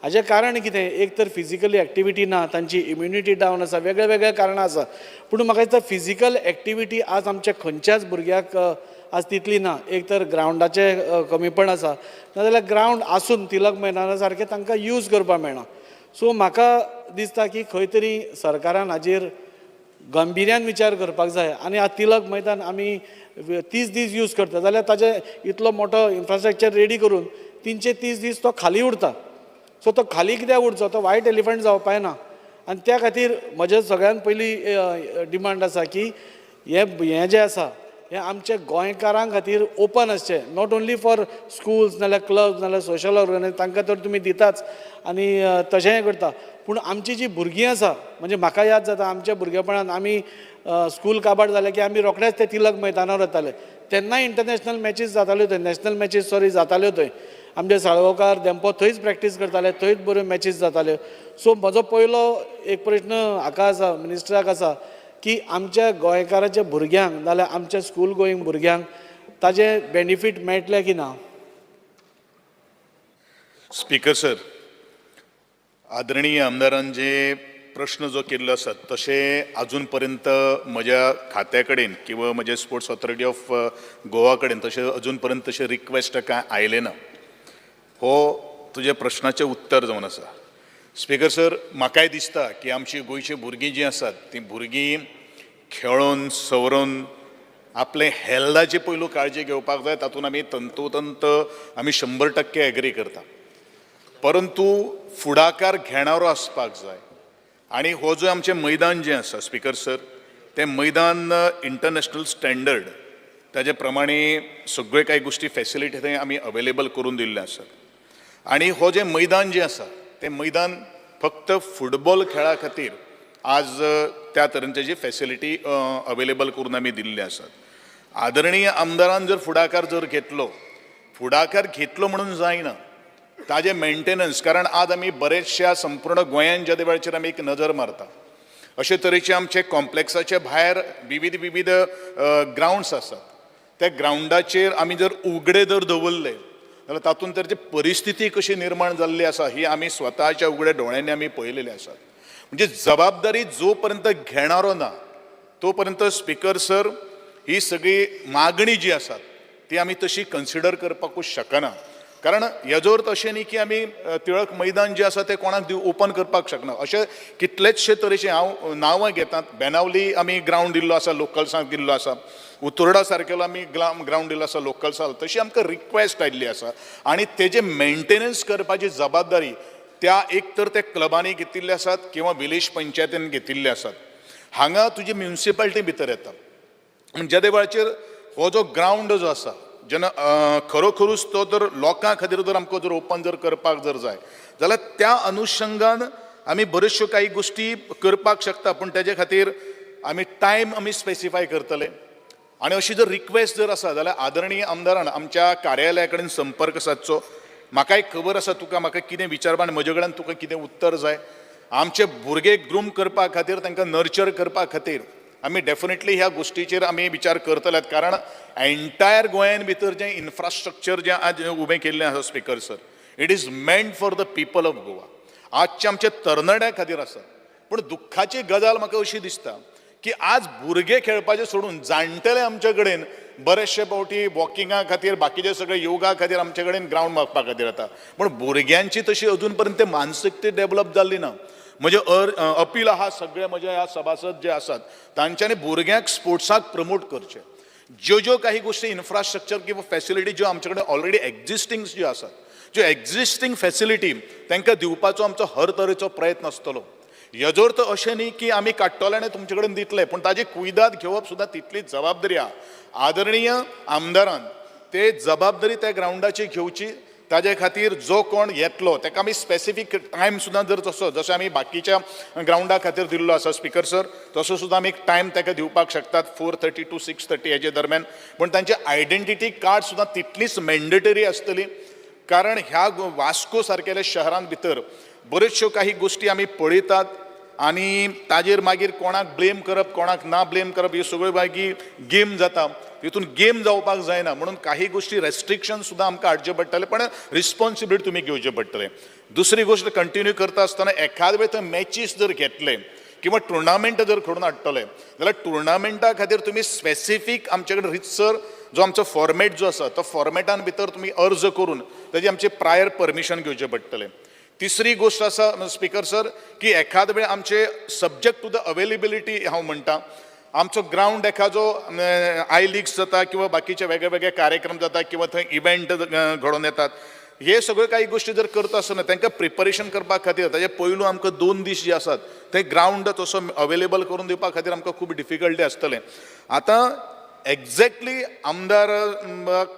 हाजें कारण कितें? एक तर फिजिकली एक्टिविटी ना, तांची इम्युनिटी डावन आसा, वेगळे वेगळे कारणां आसा. पूण म्हाका दिसता फिजिकल एक्टिविटी आज आमच्या खंयच्याच भुरग्याक आज तितली ना. एक तर ग्रावंडाचें कमीपण आसा, नाजाल्यार ग्रावंड आसून तिलक मैदाना सारकें तांकां यूज करपाक मेळना. सो म्हाका दिसता की खंय तरी सरकारान हाजेर गंभिर्यान विचार करपाक जाय. आनी आज तिलक मैदान आमी 30 दीस यूज करता जाल्यार ताजे इतलो मोठो इन्फ्रास्ट्रक्चर रेडी करून 330 दीस तो खाली उरता. सो तो खाली कित्याक उरचो? तो वायट एलिफंट जावपा ना. आनी त्या खातीर म्हजें सगळ्यान पयली डिमांड आसा की हें हें जें आसा हें आमच्या गोंयकारां खातीर ओपन आसचें, not only for schools नाल्यार क्लब्स नाल्यार सोशल ऑर्गनायज. तांकां तर तुमी दिताच आनी तशेंय करता, पूण आमची जी भुरगीं आसा, म्हणजे म्हाका याद जाता आमच्या भुरगेपणान आमी स्कूल काबार जालें की आमी रोखडेच ते तिलक मैदानार वताले. तेन्नाय इंटरनॅशनल मॅचीस जाताल्यो थंय, नॅशनल मॅचीस सॉरी जाताल्यो थंय. आमचे साळगांवकार, धेंपो थंयच प्रॅक्टीस करताले, थंयच बऱ्यो मॅचीस जाताल्यो. सो म्हजो पयलो एक प्रश्न हाका आसा, मिनिस्टराक आसा की आमच्या गोंयकाराच्या भुरग्यांक नाल्यार आमच्या स्कूल गोईंग भुरग्यांक ताजे बेनिफीट मेळटले की ना? स्पीकर सर, आदरणीय आमदारान जे प्रश्न जो केल्लो आसा, तशें अजून पर्यंत म्हज्या खात्या कडेन किंवा म्हज्या स्पोर्ट्स ऑथॉरिटी ऑफ गोवा कडेन तशें अजून पर्यंत तशें रिक्वेस्ट कांय आयलें ना. हो तुज्या प्रश्नाचें उत्तर जावन आसा. स्पीकर सर, म्हाकाय दिसता की आमची गोंयची भुरगीं जीं आसात तीं भुरगीं खेळोन सवरून आपले हेल्थाची पयलू काळजी घेवपाक जाय. तातूंत आमी तंतोतंत आमी 100% एग्री करता. परंतु फुडाकार घेणारो आसपाक जाय. आनी हो जो आमचें मैदान जें आसा, स्पीकर सर, तें मैदान इंटरनॅशनल स्टँडर्ड. ताजे प्रमाणे सगळ्यो कांय गोश्टी फॅसिलिटी थंय आमी अवेलेबल करून दिल्ल्यो आसात. आनी हो जें मैदान जें आसा तें मैदान फक्त फुटबॉल खेळा खातीर आज त्या तरेन जी फॅसिलिटी अवेलेबल करून आमी दिल्ली आसात. आदरणीय आमदारान जर फुडाकार जर घेतलो, फुडाकार घेतलो म्हणून जायना, ताजें मेंटेनन्स, कारण आज आमी बरेचश्या संपूर्ण गोंयान ज्या वेळाचेर आमी एक नजर मारता, अशे तरेचे आमचे कॉम्प्लेक्साचे भायर विविध विविध ग्रावंड्स आसात. त्या ग्रावंडाचेर आमी जर उगडे जर दवरले जाल्यार तातूंत तर जी परिस्थिती कशी निर्माण जाल्ली आसा ही आमी स्वताच्या उगड्या दोळ्यांनी आमी पळयलेली आसात. म्हणजे जबाबदारी जो पर्यंत घेणारो ना तो पर्यंत स्पिकर सर ही सगळी मागणी जी आसा ती आमी तशी कन्सिडर करपाकूच शकना. कारण हेजो अर्थ अशें न्ही की आमी टिळक मैदान जें आसा तें कोणाक दिव ओपन करपाक शकना. अशें कितलेचशे तरेचे हांव नांवां घेतात. बेनावली आमी ग्रावंड दिल्लो आसा लोकल्सांक दिल्लो आसा, उतोर्डा सारकेलो आमी ग्रावंड दिल्लो आसा लोकल्सांक, तशी आमकां रिक्वेस्ट आयिल्ली आसा. आनी तेजें मेंटेनन्स करपाची जबाबदारी त्या एक तर त्या क्लबांनी घेतिल्ले आसात किंवा विलेज पंचायतीन घेतिल्ले आसात. हांगा तुजी म्युनिसिपालिटी भितर येता. जेदे वेळाचेर हो जो ग्रावंड जो आसा जेन्ना खरोखरूच तो जर लोकां खातीर जर आमकां जर ओपन जर करपाक जर जाय जाल्यार त्या अनुशंगान आमी बऱ्योचश्यो काही गोश्टी करपाक शकता, पूण तेजे खातीर आमी टायम आमी स्पेसिफाय करतले. आनी अशी जर रिक्वेस्ट जर आसा जाल्यार आदरणीय आमदारान आमच्या कार्यालया कडेन संपर्क सादचो. म्हाकाय खबर आसा तुका म्हाका कितें विचारपा आनी म्हजे कडेन तुका कितें उत्तर जाय. आमचे भुरगे ग्रूम करपा खातीर, तांकां नर्चर करपा खातीर आमी डेफिनेटली ह्या गोश्टीचेर आमी विचार करतले. कारण एंटायर गोंयान भितर जें इन्फ्रास्ट्रक्चर जें आज उबें केल्लें आसा speaker sir, it is meant for the people of Goa, आजच्या आमच्या तरणाट्या खातीर आसा. पूण दुख्खाची गजाल म्हाका अशी दिसता की आज भुरगे खेळपाचें सोडून जाणटेले आमचे कडेन बरेचशे फावटी वॉकिंगा खातीर, बाकीचे सगळे योगा खातीर आमचे कडेन ग्रावंड मागपा खातीर येता, पूण भुरग्यांची तशी अजून पर्यंत ते मानसिकते डेवलप जाल्ली ना. म्हजें अपील आहा सगळे म्हजे ह्या सभासद जे आसात तांच्यांनी भुरग्यांक स्पोर्ट्साक प्रमोट करचें. ज्यो ज्यो काही गोश्टी इन्फ्रास्ट्रक्चर किंवा फॅसिलिटी ज्यो आमचे कडेन ऑलरेडी एक्झिस्टींग ज्यो आसात, ज्यो एक्झिस्टींग फॅसिलिटी तांकां दिवपाचो आमचो हर तरेचो प्रयत्न आसतलो. हेजो अर्थ अशें न्ही की आमी काडटले आनी तुमचे कडेन दितले, पूण ताजी कुयदाद घेवप सुद्दां तितलीच जबाबदारी आहा. आदरणीय आमदारान ते जबाबदारी त्या ग्रावंडाची घेवची. ताजे खातीर जो कोण येतलो ताका आमी स्पेसिफीक टायम सुद्दां जर तसो जसो आमी बाकीच्या ग्रावंडा खातीर दिल्लो आसा स्पिकर सर, तसो सुद्दां आमी एक टायम ताका दिवपाक शकतात, 4:30 to 6:30 हेजे दरम्यान. पूण तांचे आयडेंटिटी कार्ड सुद्दां तितलीच मॅन्डेटरी आसतली. कारण ह्या वास्को सारकेल्या शहरान भितर बऱ्योचश्यो काही गोश्टी आमी पळयतात आनी ताजेर मागीर कोणाक ब्लेम करप कोणाक ना ब्लेम करप ह्यो सगळ्यो मागीर गेम जाता. तितून गेम जावपाक जायना म्हणून काही गोश्टी रेस्ट्रिक्शन सुद्दां आमकां हाडचें पडटलें, पण रिस्पॉन्सिबिलिटी तुमी घेवचें पडटलें. दुसरी गोश्ट कंटिन्यू करता आसतना एखाद वेळ थंय मॅचीस जर घेतले किंवा टुर्नामेंट जर घडोवन हाडटले जाल्यार टुर्नामेंटा खातीर तुमी स्पेसिफीक आमचे कडेन रितसर जो आमचो फॉर्मेट जो आसा तो फॉर्मेटान भितर तुमी अर्ज करून ताजी आमची प्रायर परमिशन घेवचें पडटलें. तिसरी गोश्ट आसा स्पिकर सर की एखाद वेळ आमचे सब्जॅक्ट टू the availability हांव म्हणटा, आमचो ग्रावंड एखादो I लिग्स जाता किंवा बाकीचे वेगळे वेगळे कार्यक्रम जाता किंवा थंय इव्हेंट घडोवन येतात, हे सगळ्यो काही गोश्टी जर करता आसतना तांकां प्रिपरेशन करपा खातीर ताजे पयलू आमकां 2 दीस जे आसात ते ग्रावंड तसो अवेलेबल करून दिवपा खातीर आमकां खूब डिफिकल्टी आसतलें. आतां एक्झॅक्टली आमदार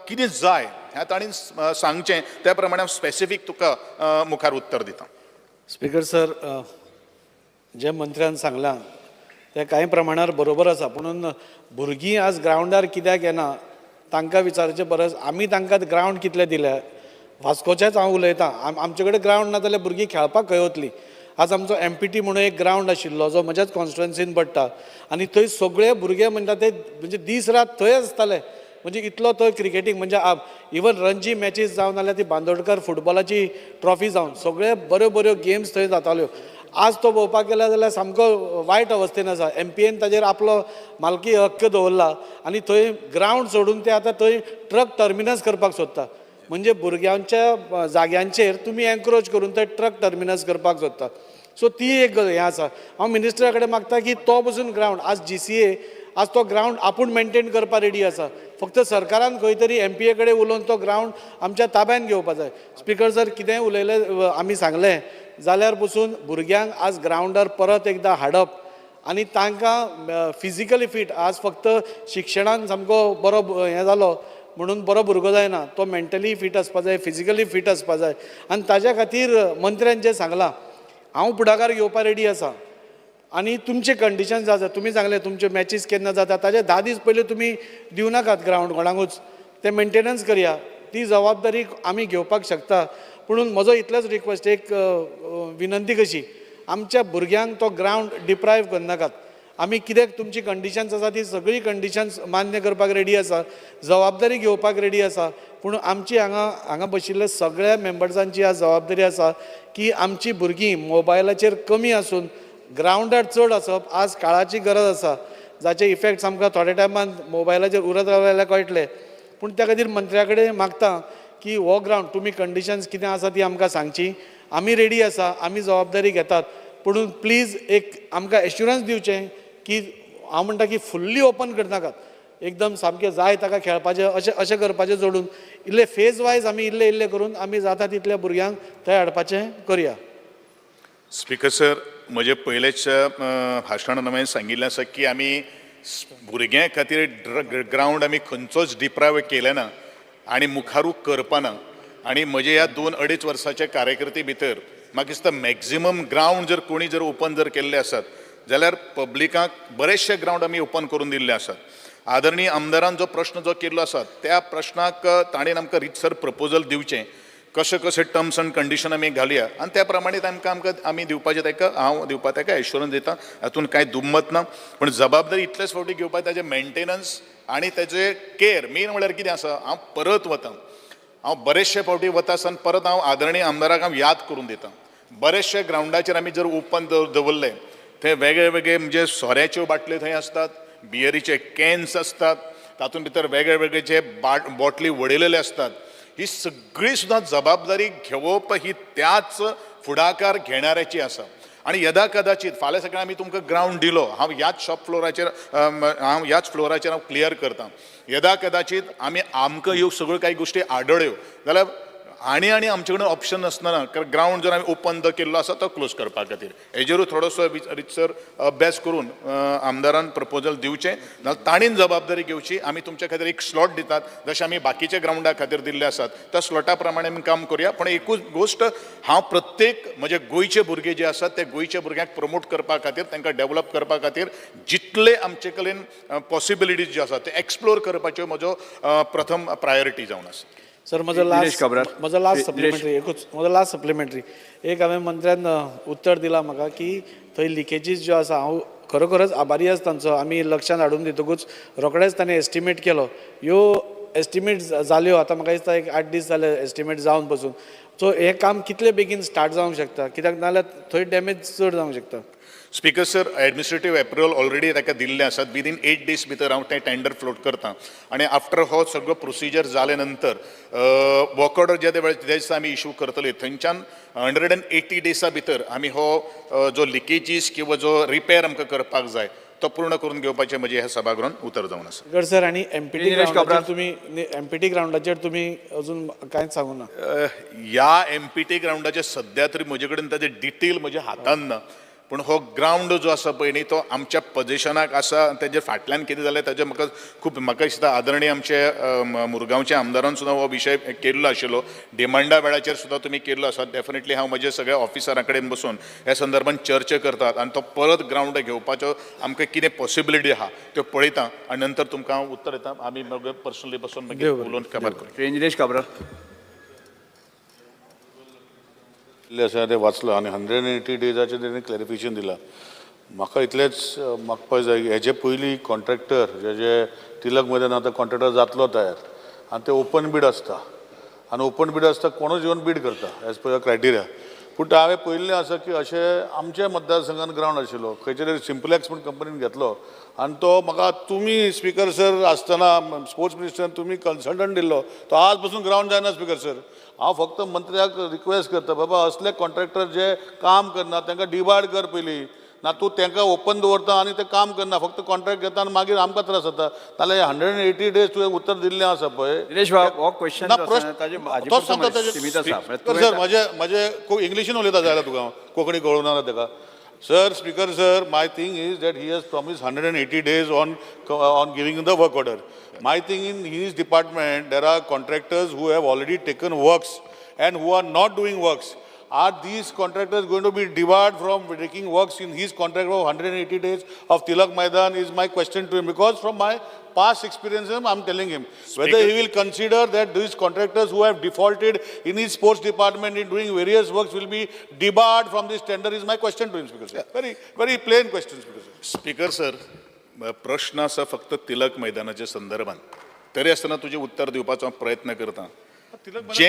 कितें जाय हें तांणी सांगचें, त्या प्रमाणे हांव स्पेसिफीक तुका मुखार उत्तर दिता. स्पिकर सर, जे मंत्र्यान सांगलां तें कांय प्रमाणार बरोबर आसा, पुणून भुरगीं आज ग्रावंडार कित्याक येना तांकां विचारचे परस आमी तांकां ग्रावंड कितले दिल्या. वास्कोचेंच हांव उलयतां, आमचे कडेन ग्रावंड ना जाल्यार भुरगीं खेळपाक खंय वतलीं. आज आमचो MPT म्हणून एक ग्रावंड आशिल्लो जो म्हज्याच कॉन्स्टिट्युएन्सीन पडटा आनी थंय सगळे भुरगे म्हणटा ते म्हणजे दीस रात थंय आसताले. म्हणजे इतलो थंय क्रिकेटीक म्हणजे इवन रणजी मॅचीस जावन जाल्यार ती बांदोडकर फुटबॉलाची ट्रॉफी जावन सगळे बऱ्यो बऱ्यो गेम्स थंय जाताल्यो. आज तो पळोवपाक गेलो जाल्यार सामको वायट अवस्थेन आसा. MPN ताजेर आपलो मालकी हक्क दवरला आनी थंय ग्रावंड सोडून ते आतां थंय ट्रक टर्मिनस करपाक सोदता. म्हणजे भुरग्यांच्या जाग्यांचेर तुमी एन्क्रोच करून ते ट्रक टर्मिनस करपाक सोदता. सो ती एक हें आसा. हांव मिनिस्टरा कडेन मागता की तो पसून ग्रावंड आज GCA आज तो ग्रावंड आपूण मेनटेन करपाक रेडी आसा, फक्त सरकारान खंय तरी MPA कडेन उलोवन तो ग्रावंड आमच्या ताब्यान घेवपा जाय. स्पिकर सर, कितेंय उलयलें आमी सांगलें जाल्यार पसून भुरग्यांक आज ग्रावंडार परत एकदां हाडप आनी तांकां फिजिकली फीट. आज फक्त शिक्षणान सामको बरो हें जालो म्हणून बरो भुरगो जायना, तो मेंटली फीट आसपा जाय, फिजिकली फीट आसपा जाय. आनी ताज्या खातीर मंत्र्यान जें सांगलां, हांव फुडाकार घेवपा रेडी आसा. आनी तुमचे कंडिशन्स आसा, तुमी सांगलें तुमच्यो मॅचीस केन्ना जाता ताजे 10 दीस पयलीं तुमी दिवं नाकात ग्रावंड कोणाकूच, तें मेंटेनन्स करया, ती जबाबदारी आमी घेवपाक शकता. पुणून म्हजो इतलेच रिक्वेस्ट, एक विनंती कशी, आमच्या भुरग्यांक तो ग्रावंड डिप्रायव करनाकात. आमी कित्याक तुमची कंडिशन्स आसा ती सगळी कंडिशन्स मान्य करपाक रेडी आसा, जबाबदारी घेवपाक रेडी आसा, पूण आमची हांगा हांगा बशिल्ल्या सगळ्या मेंबर्सांची आज जबाबदारी आसा की आमची भुरगीं मोबायलाचेर कमी आसून ग्रावंडार चड आसप आज काळाची गरज आसा, जाचे इफेक्ट्स आमकां थोड्या टायमान मोबायलाचेर उरत रावले जाल्यार कळटले. पूण त्या खातीर मंत्र्या कडेन मागता की हो ग्रावंड तुमी कंडिशन्स कितें आसा ती आमकां सांगची, आमी रेडी आसा, आमी जबाबदारी घेतात, पूण प्लीज एक आमकां एश्युरन्स दिवचें की हांव म्हणटा की फुल्ली ओपन करनाकात, एकदम सामकें जाय ताका खेळपाचें अशें अशें करपाचें सोडून इल्ले फेज वायज आमी इल्ले इल्ले करून आमी जाता तितल्या भुरग्यांक थंय हाडपाचें करया. स्पीकर सर, म्हजे पयलेच भाशणान हांवें सांगिल्लें आसा की आमी भुरग्यां खातीर ग्रावंड आमी खंयचोच डिप्रायव केलें ना आनी मुखारूय करपाना. आनी म्हजे ह्या 2-2.5 वर्साच्या कार्यकर्ते भितर म्हाका दिसता मॅक्झिमम ग्रावंड जर कोणी जर ओपन जर केल्ले आसात जाल्यार पब्लिकाक बरेचशे ग्रावंड आमी ओपन करून दिल्ले आसात. आदरणीय आमदारान जो प्रश्न जो केल्लो आसा त्या प्रश्नाक ताणें आमकां रितसर प्रपोजल दिवचें, कशें कशें टर्म्स एंड कंडिशन आमी घालया आनी त्या प्रमाणे तांकां आमकां आमी दिवपाचें ताका हांव दिवपा ताका एश्योरन्स दिता, हातूंत कांय दुमत ना. पूण जबाबदारी इतलेच फावटी घेवपाक ताजें मेंटेनन्स आनी ताजें केअर मेन म्हणल्यार कितें आसा, हांव परत वता, हांव बरेचशे फावटी वता आसतना परत हांव आदरणीय आमदाराक हांव याद करून दिता, बरेचशे ग्रावंडाचेर आमी जर ओपन दवरले थंय वेगळे वेगळे म्हणजे सोऱ्याच्यो बाटल्यो थंय आसतात, बियरीचे कॅन्स आसतात, तातूंत भितर वेगळे वेगळे जे बॉटली वडयलेले आसतात, ही सगळी सुद्दां जबाबदारी घेवप ही त्याच फुडाकार घेणाऱ्याची आसा. आनी यदा कदाचीत फाल्यां सकाळीं आमी तुमकां ग्रावंड दिलो, हांव ह्याच शॉप फ्लोराचेर हांव ह्याच फ्लोराचेर हांव क्लियर करता, यदा कदाचीत आमी आमकां ह्यो सगळ्यो कांय गोश्टी आडळ्यो जाल्यार आनी आनी आमचे कडेन ऑप्शन आसना, कारण ग्रावंड जर आमी ओपन जो केल्लो आसा तो क्लोज करपा खातीर हेजेरूय थोडोसो रितसर अभ्यास करून आमदारान प्रपोजल दिवचें, नाजाल्यार ताणेन जबाबदारी घेवची. आमी तुमच्या खातीर एक स्लॉट दितात जशें आमी बाकीच्या ग्रावंडा खातीर दिल्ले आसात त्या स्लॉटा प्रमाणे आमी काम करुया. पूण एकूच गोश्ट, हांव प्रत्येक म्हजे गोंयचे भुरगे जे आसात ते गोंयच्या भुरग्यांक प्रमोट करपा खातीर, तांकां डेवलप करपा खातीर जितले आमचे कडेन पॉसिबिलिटीज ज्यो आसात ते एक्सप्लोर करपाच्यो म्हजो प्रथम प्रायोरिटी जावन आसा. सर, म्हजो लास्ट म्हजो लास्ट सप्लिमेंटरी एकूच, म्हजो लास्ट सप्लिमेंटरी एक, हांवें मंत्र्यान उत्तर दिलां म्हाका की थंय लिकेजीस ज्यो आसा, हांव खरोखरच आभारी आसा तांचो, आमी लक्षांत हाडून दितकूच रोखडेच ताणें एस्टिमेट केलो, ह्यो एस्टिमेट जाल्यो, आतां म्हाका दिसता एक 8 दीस जाले एस्टिमेट जावन पसून. सो हें काम कितले बेगीन स्टार्ट जावंक शकता, कित्याक नाजाल्यार थंय डॅमेज चड जावंक शकता. Speaker sir, administrative approval already ताका दिल्लें आसात, विदीन 8 दीस भितर हांव तें टेंडर फ्लोट करता आनी आफ्टर हो सगळो प्रोसिजर जाले नंतर वर्क ऑर्डर जे वेळ ज्या दिसा आमी इशू करतले थंयच्यान 180 डेसा भितर आमी हो जो लिकेजीस किंवा जो रिपेर आमकां करपाक जाय तो पूर्ण करून घेवपाचें म्हजें ह्या सभागृहान उतर जावन आसा. स्पीकर सर, आनी एमपीटी ग्रावंडाचेर तुमी एमपीटी ग्रावंडाचेर तुमी अजून कांयच सांगू ना. ह्या एमपीटी ग्रावंडाचेर सद्या तरी म्हजे कडेन ताजें डिटेल म्हज्या हातान ना, पूण हो ग्रावंड जो आसा पळय न्ही तो आमच्या पजेशनाक आसा. तेजे फाटल्यान कितें जालें ताजें म्हाका खूब म्हाका दिसता आदरणीय आमचे मुरगांवच्या आमदारान सुद्दां हो विशय केल्लो आशिल्लो, डिमांडा वेळाचेर सुद्दां तुमी केल्लो आसा. डेफिनेटली हांव म्हजे सगळ्या ऑफिसरां कडेन बसून ह्या संदर्भान चर्चा करतात आनी तो परत ग्रावंड घेवपाचो आमकां कितें पॉसिबिलिटी आहा त्यो पळयता आनी नंतर तुमकां हांव उत्तर दिता. आमी मागीर पर्सनली बसून मागीर उलोवन खबर करूं. निलेश काब्राल. आसा तें वाचलो आनी 180 डेजाचें तेणी क्लॅरिफिकेशन दिलां. म्हाका इतलेंच मागपाक जाय, हेजे पयलीं कॉन्ट्रॅक्टर जे तिलक मैदान आतां कॉन्ट्रॅक्टर जातलो तयार आनी ते ओपन बीड आसता आनी ओपन बीड आसता कोणूच येवन बीड करता एज पर क्रायटेरिया. पूण हांवें पळयल्लें आसा की अशें आमच्या मतदारसंघान ग्रावंड आशिल्लो खंयच्या तरी सिम्पलेक्स म्हूण कंपनीन घेतलो आनी तो म्हाका तुमी स्पीकर सर आसतना स्पोर्ट्स मिनिस्टरान तुमी कन्सल्टंट दिल्लो, तो आज पसून ग्रावंड जायना स्पीकर सर. हांव फक्त मंत्र्याक रिक्वेस्ट करता, बाबा असले कॉन्ट्रॅक्टर जे काम करना तांकां डिबार्ड कर पयलीं, ना तूं तांकां ओपन दवरता आनी ते काम करना, फक्त कॉन्ट्रॅक्ट घेता आनी मागीर आमकां त्रास जाता. नाल्यार 180 डेज तुवें उतर दिल्लें आसा पळय. निलेश बाब, हो क्वेश्चन तोच सांगता. सर म्हजे म्हजे इंग्लिशीन उलयता जाल्यार तुका हांव कोंकणी कळूंक ना ताका. Sir, Speaker sir, my thing is that he has promised 180 days on giving the work order. My thing, in his department, there are contractors who have already taken works and who are not doing works. Are these contractors going to be debarred from taking works in his contract of 180 days of Tilak Maidan is my question to him, because from my past experience, I'm telling him whether he will consider that these contractors who have defaulted in his sports department in doing various works will be debarred from this tender is my question to him, Speaker sir. Very, very plain question, Speaker sir. Speaker sir, प्रश्न आसा फक्त तिलक मैदानाच्या संदर्भात, तरी आसतना तुजें उत्तर दिवपाचो हांव प्रयत्न करता. जे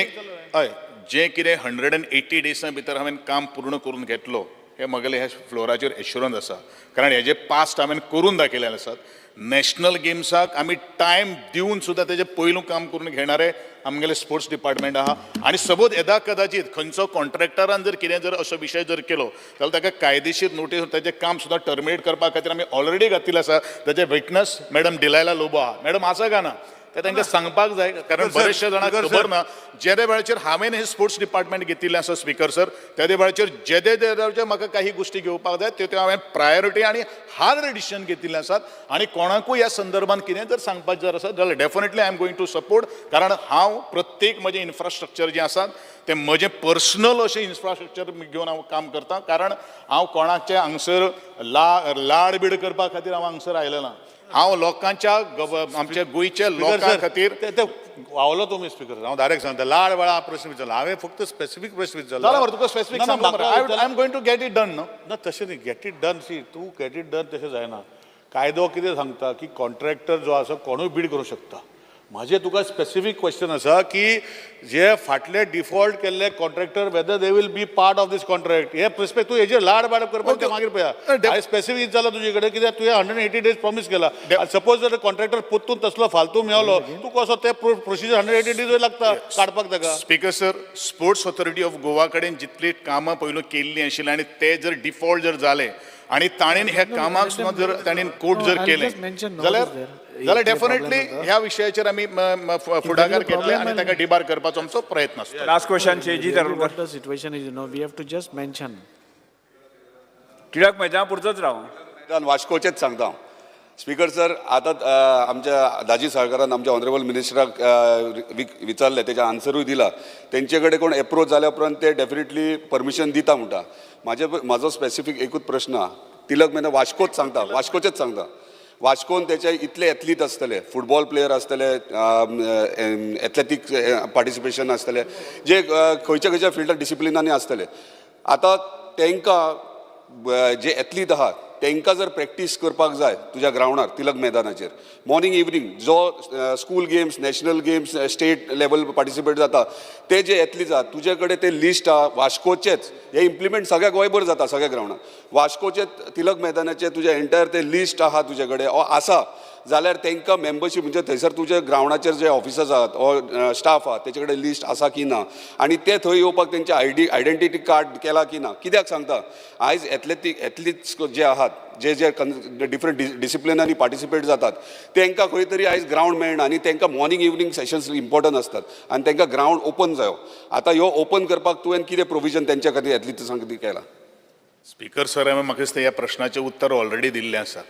हय, जें कितें 180 डेजां भितर हांवें काम पूर्ण करून घेतलो हें म्हगेलें ह्या फ्लोराचेर एश्युरन्स आसा, कारण हेजे पास्ट हांवें करून दाखयलेले आसात. नॅशनल गेम्साक आमी टायम दिवन सुद्दां तेजें पयलू काम करून घेणारे आमगेले स्पोर्ट्स डिपार्टमेंट आहा. आनी सपोज येदा कदाचीत खंयचो कॉन्ट्रॅक्टरान जर कितें जर असो विशय जर केलो जाल्यार ताका कायदेशीर नोटीस, ताजें काम सुद्दां टर्मिनेट करपा खातीर आमी ऑलरेडी घातिल्लें आसा. ताजें विटनस मॅडम डिलायला लोबो आहा. मॅडम आसा काय ना तें तांकां सांगपाक जाय, कारण बरेचशे जाणांक खबर ना. जेदे वेळाचेर हांवें हें स्पोर्ट्स डिपार्टमेंट घेतिल्लें आसा स्पिकर सर, तेदे वेळाचेर जेदे वेळाचेर म्हाका काही गोश्टी घेवपाक जाय त्यो हांवें प्रायोरिटी आनी हार्ड डिसिजन घेतिल्ले आसात. आनी कोणाकूय ह्या संदर्भात कितें जर सांगपाक जर आसा जाल्यार definitely I am going to support, कारण हांव प्रत्येक म्हजें इन्फ्रास्ट्रक्चर जें आसा तें म्हजें पर्सनल अशें इन्फ्रास्ट्रक्चर घेवन हांव काम करता, कारण हांव कोणाचें हांगसर लाड बीड करपा खातीर हांव हांगसर आयलें ना. हांव लोकांच्या, आमच्या गोंयच्या लोकां खातीर. ते वावलो तुमी स्पिकर, हांव डायरेक्ट सांगता, लाड वेळा प्रश्न विचारला हांवें, फक्त स्पेसिफीक प्रश्न विचारला. जालें मरे, तुका स्पेसिफीक सांगलो मरे. I am going to get it done न्हू. ना, तशें न्ही, गेट it done, सी, तूं गेट it done तशें जायना. कायदो कितें सांगता की कॉन्ट्रॅक्टर जो आसा कोणूय बीड करूं शकता. म्हाजें तुका स्पेसिफीक क्वेश्चन आसा की जे फाटले डिफॉल्ट केल्ले contractor, whether they will be part of this contract, हे प्रिस्पेक्ट तूं हेजेर लाड बाड करपाक ते मागीर पळया. हांवें स्पेसिफीक जालां तुजे कडेन, कित्याक तुवें 180 डेज प्रॉमीस केला. सपोज जर कॉन्ट्रॅक्टर परतून तसलो फालतू मेवलो, तूं कसो ते प्रोसिजर 180 डेज लागता काडपाक ताका. Speaker sir, sports authority of Goa कडेन जितली कामां पयलू केल्लीं आशिल्लीं आनी ते जर डिफॉल्ट जर जाले आनी ताणें ह्या कामाक सुद्दां जर ताणें कोट जर केलें जाल्यार डेफिनेटली ह्या विशयाचेर आमी फुडाकार घेतले आनी ताका डिबार करपाचो आमचो प्रयत्न आसता. Last question, G Tarulkar. What the situation is, you know, we have to just mention. Tilak Maidan पुरतोच राव. वास्कोचेच सांगता हांव. स्पीकर सर, आतां आमच्या दाजी साळकारान आमच्या ऑनरेबल मिनिस्टराक विचारलें, तेजें आन्सरूय दिला. तेंचे कडेन कोण एप्रोच जाल्या उपरांत ते डेफिनेटली परमिशन दिता म्हणटा. म्हाजो स्पेसिफीक एकूच प्रश्न आहा, तिलक मैदान वास्कोच सांगता, वास्कोचेच सांगता. वास्कोन तेचे इतले एथलीट आसतले, फुटबॉल प्लेयर आसतले, एथलेटीक पार्टिसिपेशन आसतले, जे खंयच्या खंयच्या फिल्डार डिसिप्लिनांनी आसतले. आतां तांकां जे एथलीट आहा तांकां जर प्रॅक्टीस करपाक जाय तुज्या ग्रावंडार तिलक मैदानाचेर मॉर्निंग इवनींग, जो school games, national games, state level participate जाता ते जे एथलीट आहा तुजे कडेन ते लिस्ट आहा वास्कोचेच, हे इम्प्लिमेंट सगळ्या गोंयभर जाता सगळ्या ग्रावंडार, वास्कोचे तिलक मैदानाचे तुजे एंटायर ते लिस्ट आहा तुजे कडेन आसा जाल्यार तांकां मेंबरशीप म्हणजे थंयसर तुजे ग्रावंडाचेर जे ऑफिसर्स आहात ओ स्टाफ आहा तेचे कडेन लिस्ट आसा की ना, आनी ते थंय येवपाक तेंचे आयडेंटिटी कार्ड केला की ना. कित्याक सांगता, आयज एथलीट्स जे आहात जे जे डिफरंट डिसिप्लिनांनी पार्टिसिपेट जातात तांकां खंय तरी आयज ग्रावंड मेळना आनी तांकां मॉर्निंग इवनींग सेशन्स इम्पॉर्टंट आसतात आनी तांकां ग्रावंड ओपन जायो. आतां ह्यो ओपन करपाक तुवें कितें प्रोविजन तेंच्या खातीर एथलीट्सां खातीर केलां? स्पीकर सर, हांवें म्हाका दिसता ह्या प्रश्नाचें उत्तर ऑलरेडी दिल्लें आसा.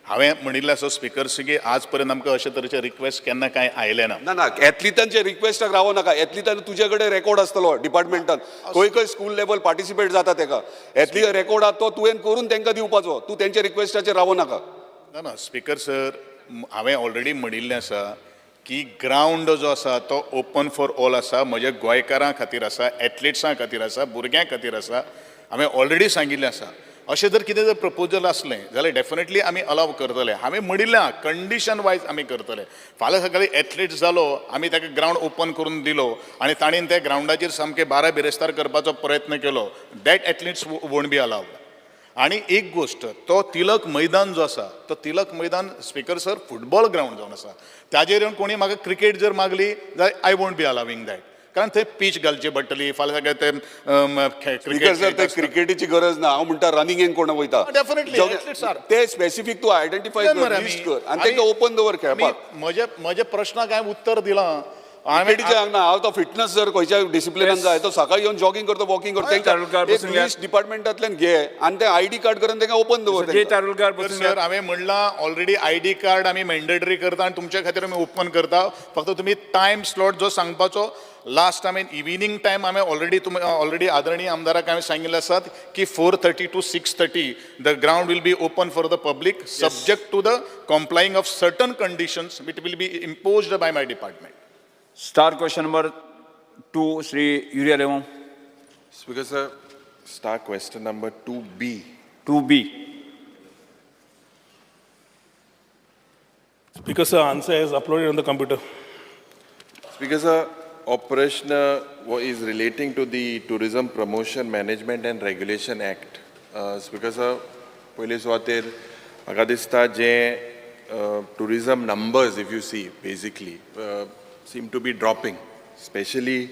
हांवें म्हणिल्लें आसा स्पीकर सर की आज पर्यंत आमकां अशे तरेचे रिक्वेस्ट केन्ना कांय आयलें ना. ना ना, एथलिटांचे रिक्वेस्टाक रावो नाका. एथलिटान तुजे कडेन रेकॉर्ड आसतलो डिपार्टमेंटान, खंय खंय स्कूल लेवल पार्टिसिपेट जाता तेका एथलीट रेकॉर्ड आहा तो तुवें करून तांकां दिवपाचो, तूं तेंच्या रिक्वेस्टाचेर रावो नाका. ना ना स्पीकर सर, हांवें ऑलरेडी म्हणिल्लें आसा की ग्रावंड जो आसा तो ओपन फॉर ऑल आसा, म्हज्या गोंयकारां खातीर आसा, एथलिट्सां खातीर आसा, भुरग्यां खातीर आसा. हांवें ऑलरेडी सांगिल्लें आसा. अशें जर कितें जर प्रपोजल आसलें जाल्यार डेफिनेटली आमी अलाव करतले. हांवें म्हणिल्लें आहा कंडिशन वायज आमी करतले. फाल्यां सकाळीं एथलीट जालो, आमी ताका ग्रावंड ओपन करून दिलो आनी ताणें त्या ग्रावंडाचेर सामकें बारा बिरेस्तार करपाचो प्रयत्न केलो, that athletes won't be allowed. आनी एक गोश्ट, तो तिलक मैदान जो आसा तो Tilak Maidan speaker sir football ground जावन आसा, ताजेर येवन कोणी म्हाका क्रिकेट जर मागली जाल्यार I won't be allowing that, कारण थंय पीच घालची पडटली. फाल्यां सगळे ते स्पीकर सर, ते क्रिकेटीची गरज ना. हांव म्हणटा रनिंगेक कोण वयता डेफिनेटली ते स्पेसिफीक तूं आयडेंटिफाय कर, लिस्ट कर आनी तांकां ओपन दवर खेळपाक. म्हज्या प्रश्नाक हांवें उत्तर दिलां. क्रिकेटीचे हांगा ना हांव तो फिटनस जर खंयच्या डिसिप्लिनान जाय तो सकाळी येवन जॉगिंग करता, वॉकिंग करता, तारुलकार तांकां एक बसून घ्या. लिस्ट डिपार्टमेंटांतल्यान घे आनी ते आयडी कार्ड करून तांकां ओपन दवर जे तांकां. तारुलकार तर बसून सर घेयात. हांवें म्हणलां ऑलरेडी I D card आमी मॅन्डेटरी करता आनी तुमच्या खातीर आमी ओपन करता. फक्त तुमी टायम स्लॉट जो सांगपाचो लास्ट आमी इव्हिनींग टायम आमी ऑलरेडी तुमी ऑलरेडी आदरणीय आमदाराक हांवें सांगिल्लें आसात की 4:30 to 6:30 the ground will be open for the public, subject to the complying of certain conditions which will be imposed by my department. Star question number 2, Shri Yuri Alemao. Speaker sir, star question number 2B. 2B. Speaker sir, answer is uploaded on the computer. Speaker sir, operation is relating to the Tourism Promotion Management and Regulation Act. Speaker sir, पयले सुवातेर म्हाका दिसता जे tourism numbers, if you see, basically seem to be dropping, specially,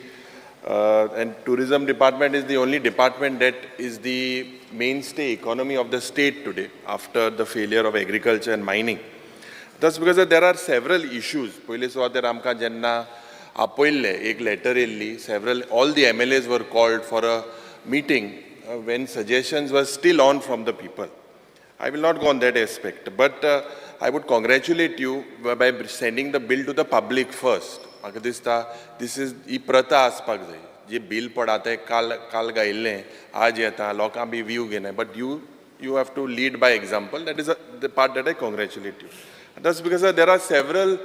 and tourism department is the only department that is the mainstay economy of the state today after the failure of agriculture and mining. That's because there are several issues. पयले सुवातेर आमकां जेन्ना आपयल्लें, एक letter येयल्ली, several, all the MLAs were called for a meeting when suggestions were still on from the people. I will not go on that aspect, but I would congratulate you by sending the bill to the public first. म्हाका दिसता this is ही प्रथा आसपाक जाय. जे bill पड आतां काल काल गायिल्लें आज येता लोकां बी व्यू घेना, but you have to lead by example. That is the part that I congratulate you. That's because there are several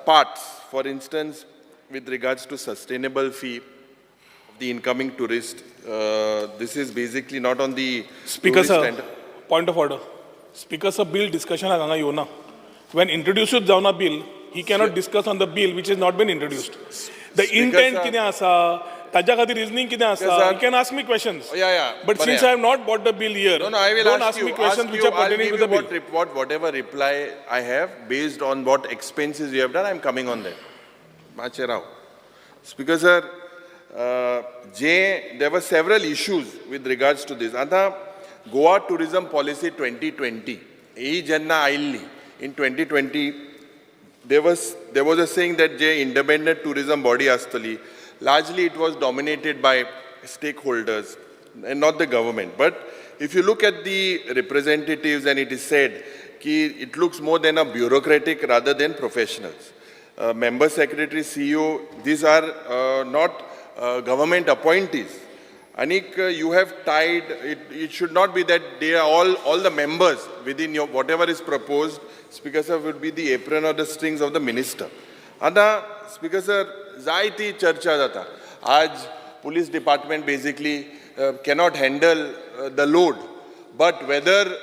parts. For instance, with regards to sustainable fee of the incoming tourist, this is basically not on the Speaker tourist sir, and point of order. Speaker sir, bill discussion हांगा येवना. When introduced जावना bill, he cannot discuss on the bill which has not been introduced. The Speaker intent sir- कितें आसा, ताज्या खातीर reasoning कितें आसा, sir- he can ask me questions. Oh, yeah. But बरें. since I have not bought the bill here, No, I will don't ask ask you. me questions ask which you, are I'll pertaining give to the you bill. Whatever reply I have based on what expenses you have done, I'm coming on that. मातशें राव. Speaker sir, J, there were several issues with regards to this. आतां Goa tourism policy 2020 ही जेन्ना आयिल्ली in 2020, there was a saying that J independent tourism body आसतली, largely it was dominated by stakeholders and not the government. But if you look at the representatives, and it is said ki it looks more than a bureaucratic rather than professionals. Member secretary, CEO, these are not government appointees. Anik, you have tied, it should not be that they are all the members within your, whatever is proposed, Speaker sir, would be the apron or the strings of the minister. आतां Speaker sir, जायती चर्चा जाता. आज police department basically cannot handle the load, but whether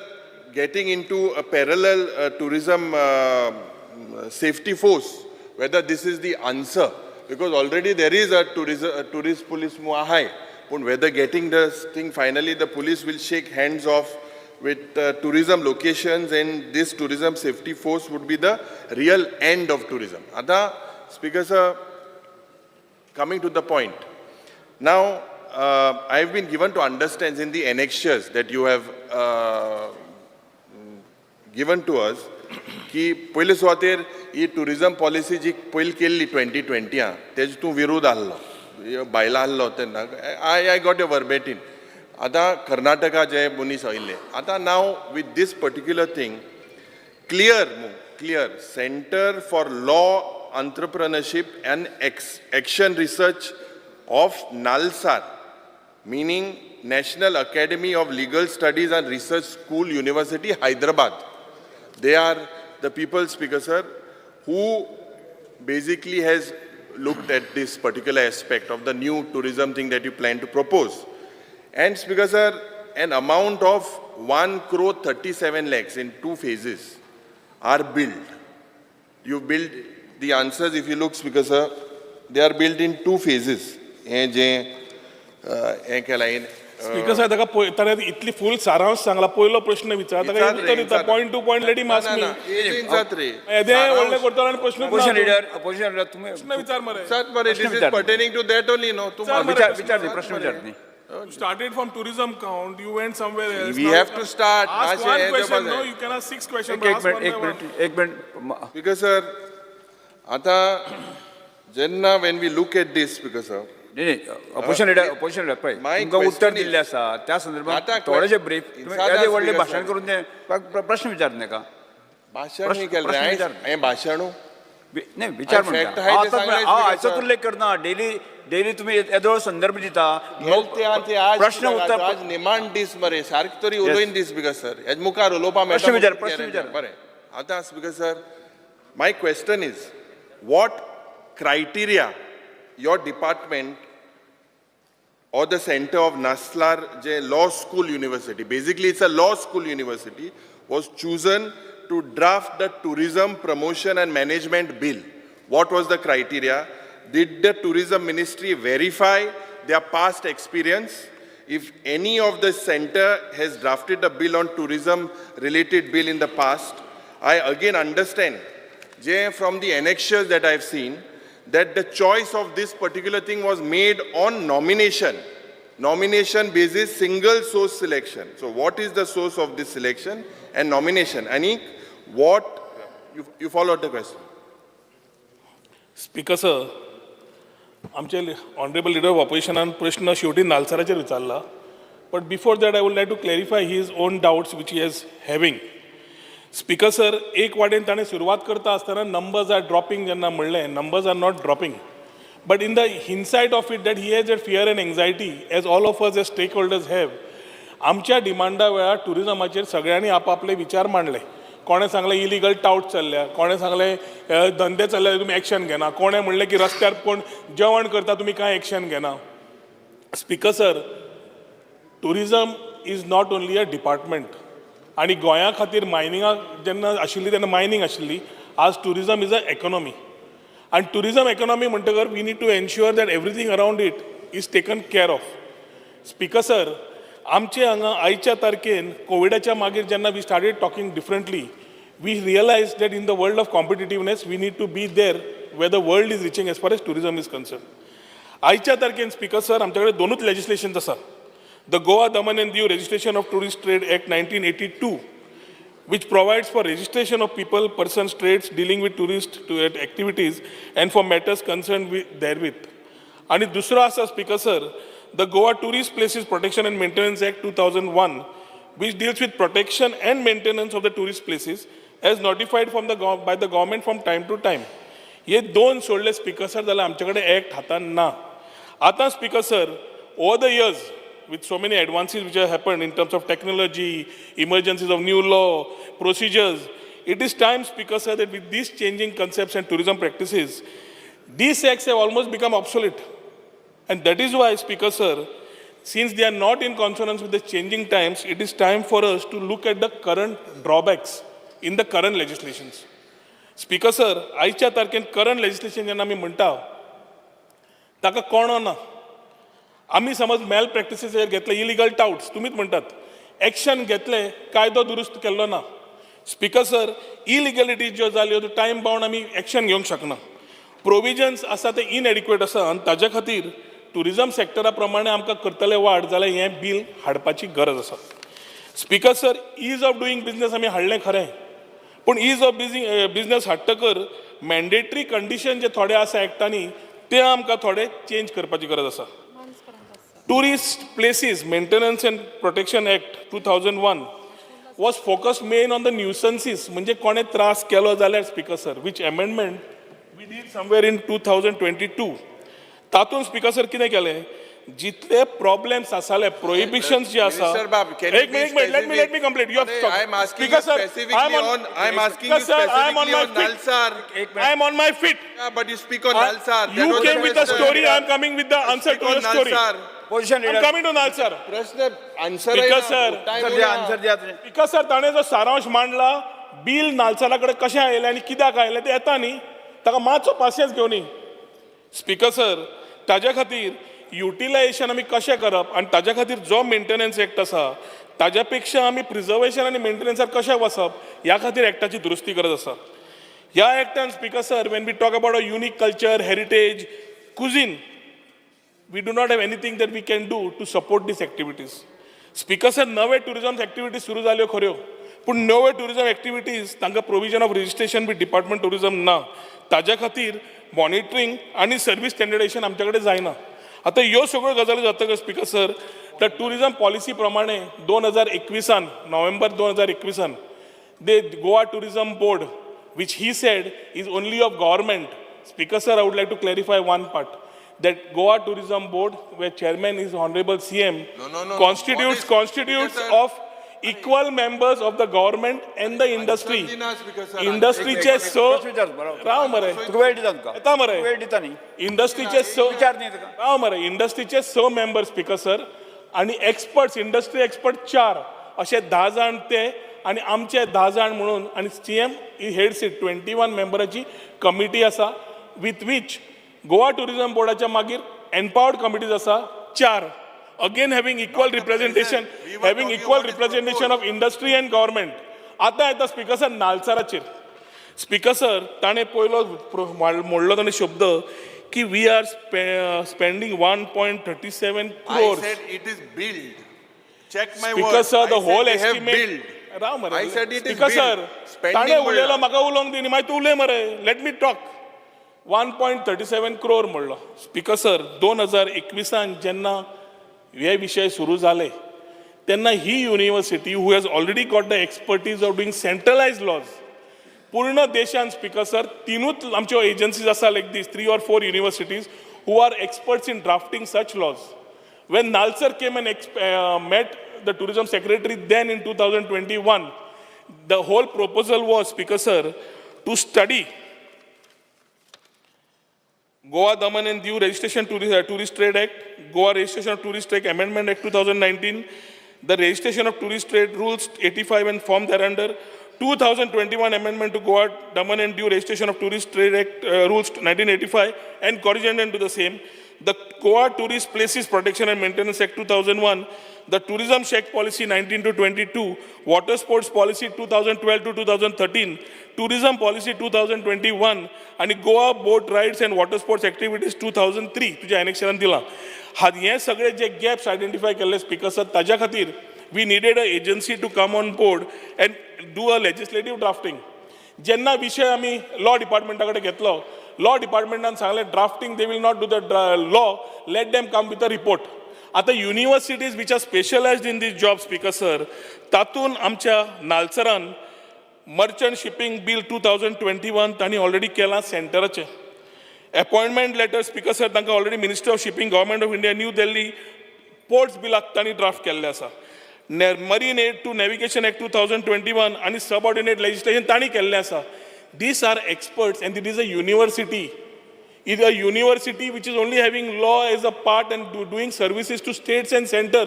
getting into a parallel tourism safety force, whether this is the answer, because already there is a tourist police आहाय, पूण whether getting this thing, finally the police will shake hands off with tourism locations, and this tourism safety force would be the real end of tourism. आतां Speaker sir, coming to the point. Now, I have been given to understand in the annexures that you have given to us की पयले सुवातेर ही tourism policy जी पयली केल्ली 2020 तेज तूं विरोध आहलो, बायलां आहलो तेन्ना, I got a verbatim. आतां कर्नाटका जे मनीस आयिल्ले, आतां now with this particular thing clear, clear Centre for Law, Entrepreneurship and Action Research of NALSAR, meaning National Academy of Legal Studies and Research School, University, Hyderabad. They are the people, Speaker sir, who basically has looked at this particular aspect of the new tourism thing that you plan to propose. And Speaker sir, an amount of 1 crore 37 lakhs in two phases are billed. You build the answers, if you look, Speaker sir, they are built in two phases. हे जे हें केलां speaker साहेब, ताका ताणें इतली फूल सारांश सांगला. पयलो प्रश्न विचार ताका, विचार रे, उत्तर दिता. विचार. Point to point let him ask ना, मी. ना, विचार रे. येदें व्हडलें करतलो आनी प्रश्नूच ना अपोजिशन तूं. लिडर, अपोजिशन लिडर तुम्ही प्रश्न विचार मरे. विचार मरे, प्रश्न this is विचार. pertaining to that only, no? तूं विचार मरे. विचार विचार दी, प्रश्न विचार दी. You started from tourism count, you went somewhere else. We Now have to start. Ask मातशें one हें question, जावपाक no? जाय. You can ask six questions, एक but ask minute, one एक by one. Minute, एक मिनिट. Because sir, आतां जेन्ना when we look at this, Speaker sir, न्ही न्ही, ऑपोजिशन लिडर, ऑपोजिशन लिडर, पळय, My तुमकां question उत्तर is- दिल्लें आसा त्या संदर्भात आतां थोडेशें ब्रीफ तुमी सादा येदें व्हडलें speaker भाशण sir. करून ते प्रश्न विचार नाका. भाशण प्रश्न- न्ही केलें प्रश्न हांवें. विचार. हांवें भाशणू नाही, विचार हांवें म्हणटा fact आहाय हांव ते आतां सांगलें हांव speaker हाचोच sir. उल्लेख करना. डेली डेली तुमी येदो संदर्भ दिता. गेल ते आहा ते आज प्रश्न कित्याक उत्तर आज निमाण दीस मरे, सारकें तरी उलोवन दीस स्पीकर सर, हेज मुखार उलोवपा मेळटा. प्रश्न विचार, म्हणून प्रश्न guarantee. विचार. बरें, आतां Speaker sir, my question is, what criteria your department or the center of Naslar J Law School University, basically it's a law school university, was chosen to draft the Tourism Promotion and Management Bill. What was the criteria? Did the Tourism Ministry verify their past experience? If any of the center has drafted a bill on tourism related bill in the past, I again understand, Jay, from the annexures that I've seen, that the choice of this particular thing was made on nomination. Nomination basis, single source selection. So what is the source of this selection and nomination? Anik, what, you followed the question? Speaker sir, आमचे honourable leader of ऑपोजिशनान प्रश्न शेवटी नालसराचेर विचारला, but before that I would like to clarify his own doubts which he is having. Speaker sir, एक वाटेन ताणें सुरवात करता आसतना नंबर्स are dropping जेन्ना म्हणलें, numbers are not dropping, but in the insight of it that he has a fear and anxiety as all of us as stakeholders have. आमच्या डिमांडा वेळार टुरिजमाचेर सगळ्यांनी आपापले विचार मांडले. कोणें सांगलें इलिगल टावट चल्ल्या, कोणें सांगलें धंदे चल्ल्या तुमी एक्शन घेना, कोणें म्हणलें की रस्त्यार कोण जेवण करता तुमी कांय एक्शन घेना. Speaker sir, tourism is not only a department. आनी गोंया खातीर मायनिंगाक जेन्ना आशिल्ली तेन्ना मायनींग आशिल्ली, आज टुरिजम is a economy. आनी टुरिजम इकॉनॉमी म्हणटकर we need to ensure that everything around it is taken care of. Speaker sir, आमचे हांगा आयच्या तारखेन कोविडाच्या मागीर जेन्ना we started talking differently, we realise that in the world of competitiveness we need to be there where the world is reaching as far as tourism is concern. आयच्या तारखेन speaker sir, आमचे कडेन दोनूच लेजिस्लेशन्स आसा. The Goa Daman and Diu Registration of Tourist Trade Act 1982, which provides for registration of people, persons, trades dealing with tourist to activities and for matters concerned with therewith. आणि दुसरो आसा Speaker sir, the Goa Tourist Places Protection and Maintenance Act 2001, which deals with protection and maintenance of the tourist places as notified from the by the government from time to time. हे दोन सोडले speaker sir जाल्यार आमचे कडेन act हातान ना. आतां Speaker sir, over the years with so many advances which have happened in terms of technology, emergencies of new law, procedures, it is time, Speaker sir, that with these changing concepts and tourism practices, these acts have almost become obsolete. And that is why, Speaker sir, since they are not in consonance with the changing times, it is time for us to look at the current drawbacks in the current legislations. Speaker sir, आयच्या तारखेन current legislation जेन्ना आमी म्हणटा ताका कोणो ना. आमी समज mail प्रॅक्टिसीचेर घेतले, इलिगल टावट्स तुमीच म्हणटात, एक्शन घेतले, कायदो दुरुस्त केल्लो ना. स्पीकर सर, इलिगलिटी ज्यो जाल्यो त्यो टायम बावंड आमी एक्शन घेवंक शकना. प्रोविजन्स आसा ते इनएडिक्वेट आसा आनी ताज्या खातीर टुरिजम सेक्टरा प्रमाणे आमकां करतले वाड जाल्यार हें बील हाडपाची गरज आसा. Speaker sir, ease of doing business आमी हाडलें खरें, पूण is of business हाडटकर mandatory condition जे थोडे आसा एक्टांनी ते आमकां थोडे चेंज करपाची गरज आसा. Tourist Places Maintenance and Protection Act 2001 was focused main on the nuisances, म्हणजे कोणें त्रास केलो जाल्यार, Speaker sir, which amendment we did somewhere in 2022. तातूंत स्पीकर सर कितें केलें, जितले प्रॉब्लेम्स आसाले, प्रोहिबिशन्स जे आसा. Minister Bab, can you एक be minute, एक minute, let me let me complete. You Arey, I am asking you specifically on, I am asking you sir, I am on specifically my on feet. Nalsar. I am on my feet. Yeah, but you speak on Nalsar. That You was the came with a question. Story, I am coming with the answer Speak to on your story. Nalsar. Opposition I am leader, coming to Nalsar. प्रश्न answer Speaker sir. Answer द्या, answer द्या तुमी. Speaker sir, ताणें जो सारांश मांडला, bill नालसारा कडेन कशें आयलें आनी कित्याक आयलें तें येता न्ही, ताका मातसो पासियेंस घेवनी. स्पीकर सर, ताज्या खातीर युटिलायझेशन आमी कशें करप आनी ताज्या खातीर जो मेंटेनन्स एक्ट आसा ताज्या पेक्षा आमी प्रिजर्वेशन आनी मेंटेनन्सार कशें वचप ह्या खातीर एक्टाची दुरुस्ती गरज आसा. ह्या एक्टान, Speaker sir, when we talk about a unique culture, heritage, cuisine, we do not have anything that we can do to support these activities. Speaker sir, नवे टुरिजम एक्टिविटीज सुरू जाल्यो खऱ्यो, पूण नवे ट्युरिजम एक्टिविटीज तांकां provision of registration with department tourism ना. ताज्या खातीर monitoring आनी सर्वीस स्टँडर्डेशन आमच्या कडेन जायना. आतां ह्यो सगळ्यो गजाली जातकच स्पिकर सर, तर ट्युरिजम पॉलिसी प्रमाणे 2021आन, नोव्हेंबर 2021आन the Goa Tourism Board, which he said is only of government. Speaker sir, I would like to clarify one part, that Goa Tourism Board, where chairman is Honorable CM, No, no, no. Constitutes What is- constitutes Speaker sir. Of equal members of the government and the industry. दिना, Speaker sir. इंडस्ट्रीचे स प्रश्न विचार बरोबर. राव मरे. तुका वेळ दिता तुका. येता मरे. वेळ दिता न्ही. इंडस्ट्रीचे स विचार न्ही तुका. राव मरे. इंडस्ट्रीचे स मेंबर स्पीकर सर आणि एक्सपर्ट्स, इंडस्ट्री एक्सपर्ट चार, असे 10 जाण ते आणि आमचे 10 जाण म्हणून आणि CM heads it. 21 मेंबराची committee आसा, विथ which Goa tourism बोर्डाच्या मागीर एम्पावर्ड कमिटीज आसा चार, again having equal representation, We were having talking equal about this representation of industry and government. आतां येता स्पीकर सर नालसाराचेर. स्पीकर सर, ताणें पयलो मोडलो ताणें शब्द की we are spending 1.37 I crores. said it is billed. Check my speaker words. Sir, I the said whole they have estimate billed. राव मरे. I said it is speaker sir, billed. Spending ताणें उलयलो, म्हणला. म्हाका उलोवंक दी न्ही, मागीर तूं उलय मरे. Let me talk. 1.37 crore म्हणलो. स्पीकर सर, 2021आन जेन्ना हे विशय सुरू जाले तेन्ना ही university, who has already got the expertise of doing centralised laws पूर्ण देशान, स्पीकर सर, तिनूच आमच्यो एजन्सीज आसा, like these three or four universities who are experts in drafting such laws. When NALSAR came and met the tourism secretary then in 2021, the whole proposal was, Speaker sir, to study Goa Daman and Diu Registration Tourist Trade Act, Goa Registration of Tourist Trade Amendment Act 2019, the Registration of Tourist Trade Rules 85 and form thereunder, 2021 Amendment to Goa Daman and Diu Registration of Tourist Trade Act Rules 1985 and corrigendum to the same, the Goa Tourist Places Protection and Maintenance Act 2001, the Tourism Shack Policy 19 to 22, Water Sports Policy 2012 to 2013, Tourism Policy 2021 आणि Goa boat rides and water sports activities 2003 तुज्या एनेक्शरान दिलां. हा हे सगळे जे gaps identify केल्ले speaker sir, ताज्या खातीर we needed a agency to come on board and do a legislative drafting. जेन्ना विशय आमी लॉ डिपार्टमेंटा कडेन घेतलो, लॉ डिपार्टमेंटान सांगलें, drafting they will not do the law, let them come with a report. आतां universities which are specialised in this job, speaker sir, तातूंत आमच्या नालसरान merchant shipping bill 2021 तांणी ऑलरेडी केलां. सेंटराचें अपॉयंटमेंट लेटर, स्पीकर सर, तांकां already Ministry of Shipping, Government of India, New Delhi, ports बिलाक तांणी draft केल्लें आसा. Marine Aid to Navigation Act 2021 आनी सबऑर्डिनेट लेजिस्लेशन तांणी केल्लें आसा. These are experts and it is a university, is a university which is only having law as a part and doing services to states and center.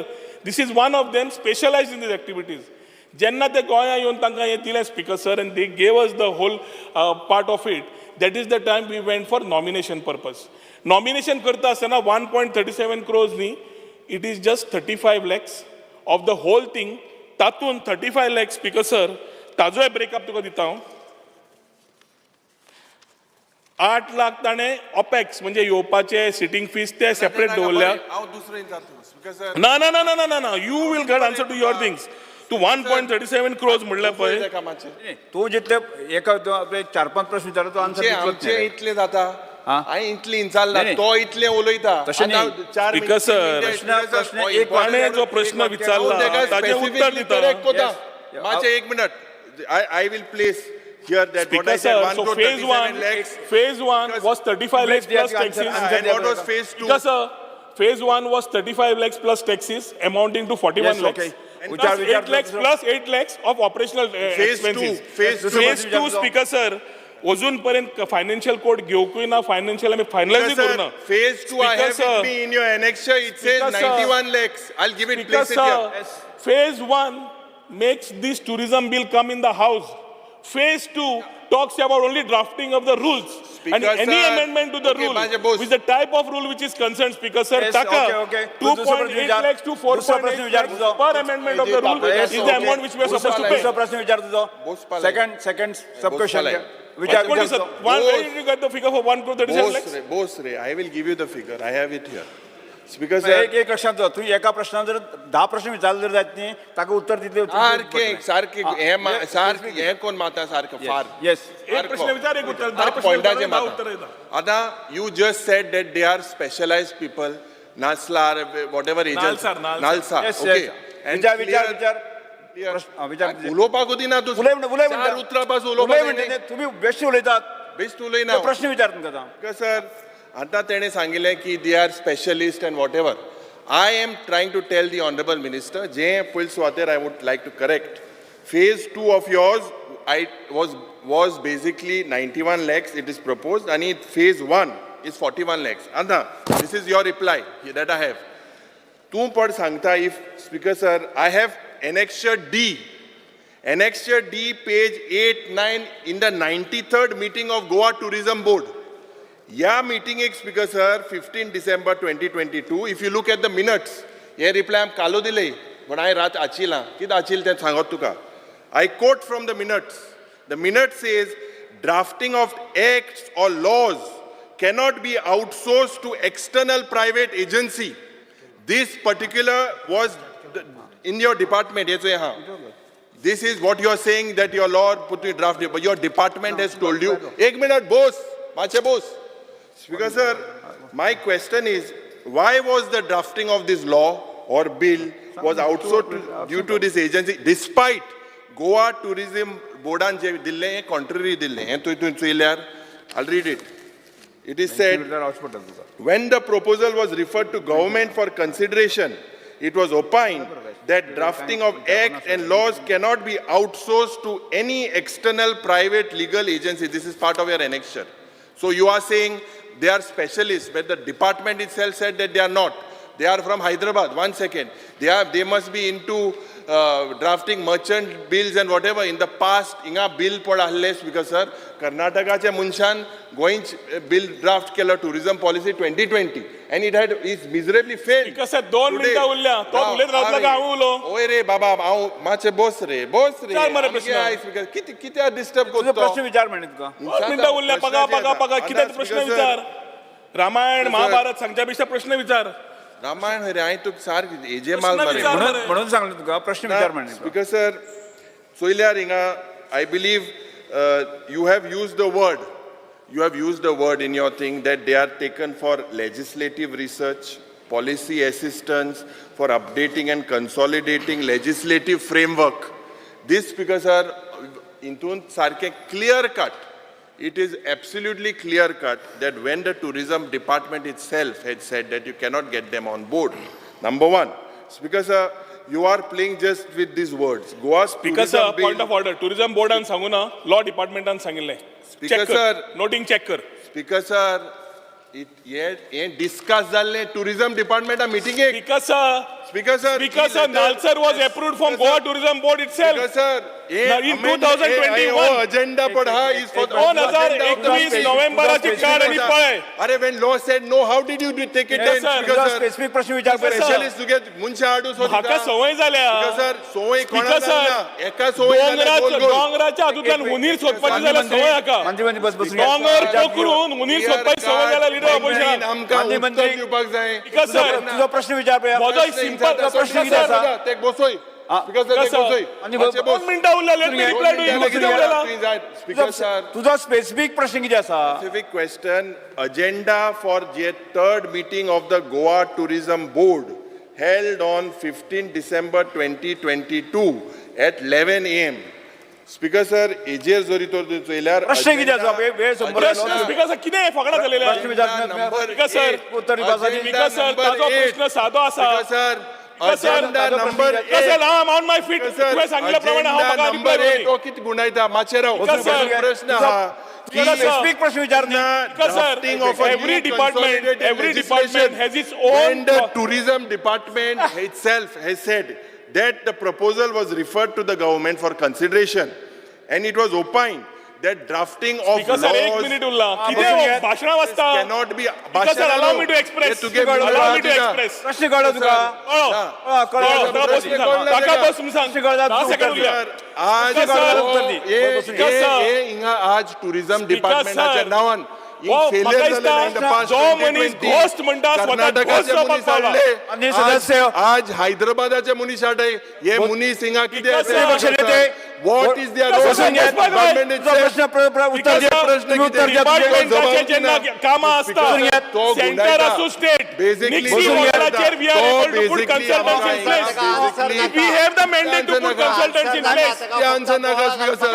This is one of them specialized in these activities. जेन्ना ते गोंया येवन तांकां हें दिलें, speaker sir, and they gave us the whole part of it, that is the time we went for nomination purpose. Nomination करता आसतना 1.37 crores न्ही, it is just 35 lakhs of the whole thing. तातूंत 35 lakhs, speaker sir, ताजोय ब्रेकअप तुका दिता हांव. 8 लाख ताणें opex म्हणजे येवपाचे सिटींग फीस ते सेपरेट दवरल्या. हांव दुसरें विचारता स्पीकर सर. ना ना ना ना ना ना ना, you will get answer to your things. तूं 1.37 crores म्हणल्यार पळय कामाचे तूं जितले एका तूं आपले चार पांच प्रश्न विचारता तो आन्सर आमचे दितलोच आमचे न्ही. इतले जाता. हा? हांवें इतले इंचारला. नाही, नाही. तो इतले उलयता. तशें आतां न्ही. चार स्पीकर मिनट, सर, तीन मिनट, प्रश्न- प्रश्न हो, एक important ताणें जो प्रश्न एक वाक्य- विचारला ताका ताजें उत्तर specifically दिता. correct कोता. Yes. मातशें एक minute. I will place here that what speaker I said, sir, 1 so crore phase 37 one, lakhs. Phase one was 35 lakhs plus Answer- taxes. answer And what was phase two? Speaker sir, phase one was 35 lakhs plus taxes amounting to 41 Yes, lakhs. okay. And विचार- plus विचार 8 lakhs दुसरो- plus 8 lakhs of operational Phase two, expenses. phase two. Phase दुसरो two, प्रश्न speaker sir, अजून पर्यंत financial code घेवंकूय ना, financial आमी फायनलायजूय Sir, करूं ना. phase two, I Speaker have sir. with me in your annexure, it says Speaker sir. 91 lakhs. I'll give it, Speaker place it here. sir, phase one makes this tourism bill come in the house. Phase two talks about only drafting of the rules. Speaker And any sir, amendment to the okay, rule, माझे Bose. with the type of rule which is concerned, Speaker sir, Yes, taka, okay, okay. दुसरो प्रश्न 2.8 विचार. lakhs to दुसरो प्रश्न 4.8 विचार lakhs तुजो. per amendment of the rule Yes, is the okay. amount which we are supposed to pay. दुसरो प्रश्न विचार तुजो. बोस पालय. सेकंड सब बोस क्वेश्चन पालय. विचार What विचार is it? तुजो. Where did you get the figure for 1 crore 37 Bose lakhs? रे, Bose रे, I will give you the figure, I have it here. Speaker sir एक एक लक्षात दवर, तूं एका प्रश्नान जर 10 प्रश्न विचारले जर जायत न्ही ताका उत्तर दितले. सारकें सारकें हें सारकें हें कोण माता सारकें फार. येस. एक प्रश्न विचार एक उत्तर, 10 प्रश्न पॉयंटाचे विचार 10 उत्तर येता. आतां you just said that they are specialised people, NALSAR whatever agent, NALSAR, okay. विचार विचार विचार विचार. उलोवपाक दिना तूं, उलय उलय. चार उतरां पासून उलय उलोवपाक. म्हणटा तुमी बेश्टे उलयतात. बेश्ट उलयना. प्रश्न विचार तुमकां आतां. सर आतां तेणें सांगिल्लें की they are specialist and whatever. I am trying to tell the honourable minister जें पयले सुवातेर I would like to correct phase 2 of yours I was basically 91 lakhs it is proposed आनी फेज 1 is 41 lakhs. आतां this is your reply that I have. तूं पण सांगता if speaker sir I have annexure D, annexure D page 8 9 in the 93rd meeting of Goa tourism board. ह्या मिटिंगेक speaker sir 15 December 2022, if you look at the minutes, hey reply आम कालो दिले पण हांवें रात आचिलां, कितें आचिल तें सांगत तुका. I quote from the minutes. The minutes says drafting of acts or laws cannot be outsourced to external private agency. This particular was in your department. This is what you are saying that your law put in draft, but your department has told you. Ek minute, boss, mache boss. Speaker sir, my question is, why was the drafting of this law or bill was outsourced due to this agency, despite Goa Tourism Boardan je dille हे contrary dille हे तुवें तुवें चोयल्यार. I'll read it. It is said, when the proposal was referred to government for consideration, it was opined that drafting of acts and laws cannot be outsourced to any external private legal agency. This is part of your annexure. So you are saying they are specialists, but the department itself said that they are not. They are from Hyderabad. 1 second. They must be into drafting merchant bills and whatever. In the past, inga bill पड आहले speaker sir, कर्नाटकाच्या मनशान गोंयच bill draft केलो tourism policy 2020 and it had is miserably failed. Speaker sir, 2 मिनटां उरल्या. तो उलयत रावतलो काय हांव उलो? ओय रे बाबा, हांव मातशें बोस रे, बोस रे. विचार मरे प्रश्न. कित्याक डिस्टर्ब तुजो करता? प्रश्न विचार म्हणें तुका. 2 मिनटां उरल्या. पगा पगा पगा कितें प्रश्न विचार. रामायण महाभारत सांगच्या पेक्षा प्रश्न विचार. रामायण रे, हांवें तुका सारकें हेजे माल मरे. म्हणून सांगलें तुका प्रश्न विचार म्हणें. स्पीकर सर चोयल्यार हिंगा I believe you have use the word, you have use the word in your thing that they are taken for legislative research, policy assistance, for updating and consolidating legislative framework. This speaker sir हितून सारकें clear cut, it is absolutely clear cut that when the tourism department itself had said that you cannot get them on board. Number one, Speaker sir, you are playing just with these words. Goa Speaker sir, point of order. Tourism boardan सांगू ना, law departmentan सांगिल्लें. Speaker sir, noting check कर. Speaker sir, हे discuss जाल्लें tourism डिपार्टमेंटा मिटिंगेक. Speaker sir, Speaker sir, Speaker sir, NALSAR was approved from Goa Tourism Board itself. Speaker sir, in 2021 agenda पण हा is for 2021 नोव्हेंबराची काढ आणि पळय. अरे when law said no, how did you take it then? Sir, Speaker sir, specific प्रश्न विचार. Specialist तुगे मनशां हाडून सोदता. म्हाका संवय जाल्या. स्पीकर सर, संवय कोणाक स्पीकर सर, जाल्या? एका संवय जाल्या, गोल गोल. दोंगराच्या हातूंतल्यान हुनीर सोदपाची जाल्यार संवय हाका. मंत्री मंत्री बस बसून. दोंगर पोखरून हुनीर सोदपाची संवय जाल्या लिडर ऑपोजिशन. आमकां उत्तर दिवपाक जाय. स्पीकर सर, तुजो प्रश्न विचार. म्हजो एक सिंपल प्रश्न कितें आसा? तेक बसोय. स्पीकर सर, तेक बसोय. 2 मिनटां उरल्या. Let me reply to him. कितें उरला? स्पीकर सर, तुजो स्पेसिफीक प्रश्न कितें आसा? Specific question, agenda for the third meeting of the Goa Tourism Board held on 15 December 2022 at 11 a.m. Speaker sir, एजेर जरी तर चोयल्यार प्रश्न कितें आसा? वेळ संपलो. स्पीकर सर, कितें फकडां चलयल्या? प्रश्न विचार. स्पीकर सर, उत्तर दिवपासाठी. स्पीकर सर, ताजो प्रश्न सादो आसा. Speaker sir, agenda number sir, I am on my feet. तुवें सांगिल्ल्या प्रमाणे हांव म्हाका नंबर रिप्लाय 8 हो कितें गुंडायता मातशें राव. प्रश्न आहा. स्पेसिफीक प्रश्न विचार. Sir, every department, every department has its own. When the tourism department itself has said that the proposal was referred to the government for consideration and it was opined that drafting of Speaker sir, laws एक minute उरला. कितें भाशणां वाचता? cannot be. Speaker sir, allow me to express. Allow me to express. प्रश्न कळ्ळो तुका? कळ्ळो. ताका बसून सांग. 10 सेकंड उरल्या. आज हिंगा आज टुरिझम डिपार्टमेंटाच्या नांवान हो म्हाका दिसता जो मनीस घोस्ट म्हणटा स्वता घोस्ट जावपाक पावला. माननीय सदस्य. आज हैदराबादाचे मनीस हाडले, हे मुनीस हिंगा कितें. पक्ष नेते. What is there बसून घेत. तुजो प्रश्न उत्तर द्या. प्रश्न तुम्ही उत्तर द्या. डिपार्टमेंटाचे जेन्ना कामां आसता, सेंटर आसूं state, निक्सी मॉडेलाचेर we are able to put consultants in place. We have the mandate to put consultants in place. Answer नाका स्पीकर सर.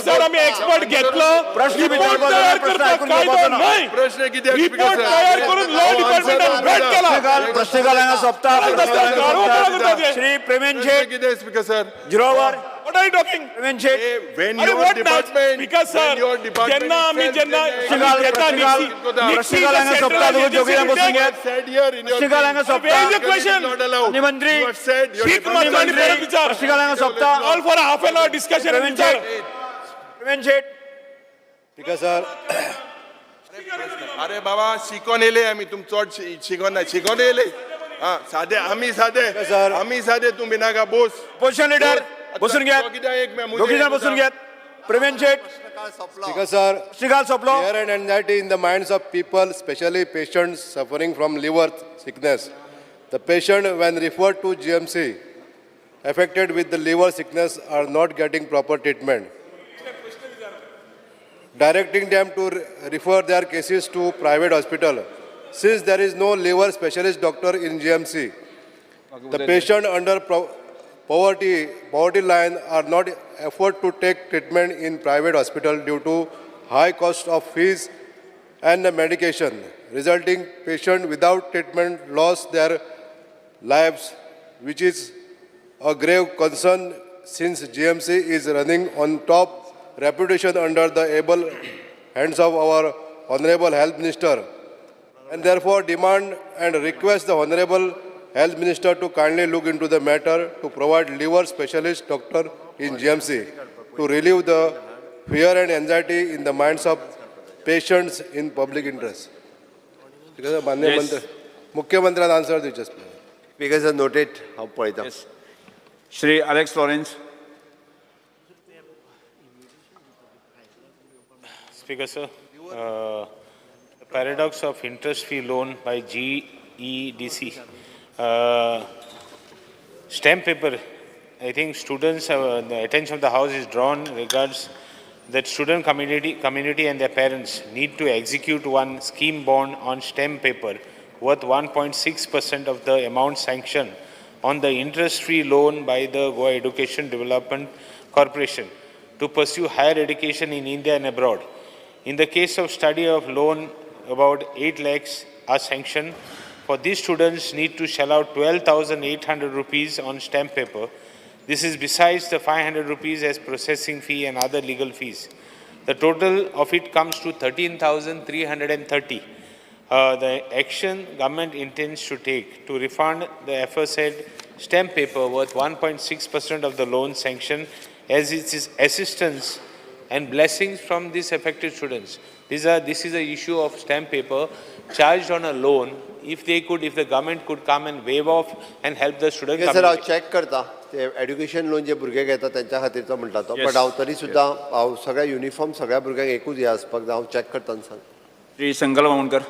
सर, आमी एक्सपर्ट घेतलो, रिपोर्ट तयार करपाक कायदो न्हय. प्रश्न कितें? रिपोर्ट तयार करून लॉ डिपार्टमेंटान भेट केला. प्रश्नकाल हांगा सोंपता. श्री प्रेमेन शेट. कितें speaker sir? Zero hour. What are you talking? Premen Shet. When अरे your what department, because sir, when your department जेन्ना आमी जेन्ना प्रश्नकाल हांगा सोंपता. जोगीराम बसून घेत. said here in your प्रश्नकाल हांगा सोंपता. Where is the question? Not allowed. माननीय मंत्री. You have said your शीक मारचो आनी परत विचार. प्रश्नकाल हांगा सोंपता. All for half an hour discussion. Premen विचार. शेट. प्रेमेन शेट. स्पीकर सर, अरे बाबा, शिकोन येयले आमी, तुम चड शिकोन ना, शिकोन येयले. हा, सादे आमी, सादे सर. आमी सादे, तूं भिनाका बोस. अपोजिशन लिडर बसून घेत. दोघी जाण बसून घेत. प्रेमेन शेट. स्पीकर सर, प्रश्नकाल सोंपलो. Fear and anxiety in the minds of people, especially patients suffering from liver sickness. The patient, when referred to GMC, affected with the liver sickness are not getting proper treatment. Directing them to refer their cases to private hospital. Since there is no liver specialist doctor in GMC, the patient under poverty line are not afford to take treatment in private hospital due to high cost of fees and the medication, resulting patient without treatment lost their lives, which is a grave concern since GMC is running on top reputation under the able hands of our Honorable Health Minister, and therefore demand and request the Honorable Health Minister to kindly look into the matter to provide liver specialist doctor in GMC to relieve the fear and anxiety in the minds of patients in public interest. Because माननीय मंत्री मुख्यमंत्र्यान answer दिवचे. Speaker sir, noted, हांव पळयता. Shri Alex Lawrence. Speaker sir, the paradox of interest-free loan by GEDC. Stamp paper, I think students, the attention of the House is drawn regards that student community and their parents need to execute one scheme bond on stamp paper worth 1.6% of the amount sanctioned on the interest-free loan by the Goa Education Development Corporation to pursue higher education in India and abroad. In the case of study of loan, about 8 lakhs are sanctioned. For these students need to shell out 12,800 rupees on stamp paper. This is besides the 500 rupees as processing fee and other legal fees. The total of it comes to 13,330. The action government intends to take to refund the aforesaid stamp paper worth 1.6% of the loan sanction as its assistance and blessings from these affected students. This is a issue of stamp paper charged on a loan. If they could, if the government could come and waive off and help the student sir, हांव community. Check करता ते education loan जे भुरगे घेता तेंच्या खातीरचो म्हणटा तो, but हांव तरी सुद्दां हांव सगळ्या युनिफॉर्म सगळ्या भुरग्यांक एकूच हें आसपाक जाय. हांव चॅक करता आनी सांग. श्री संकल्प Amonkar.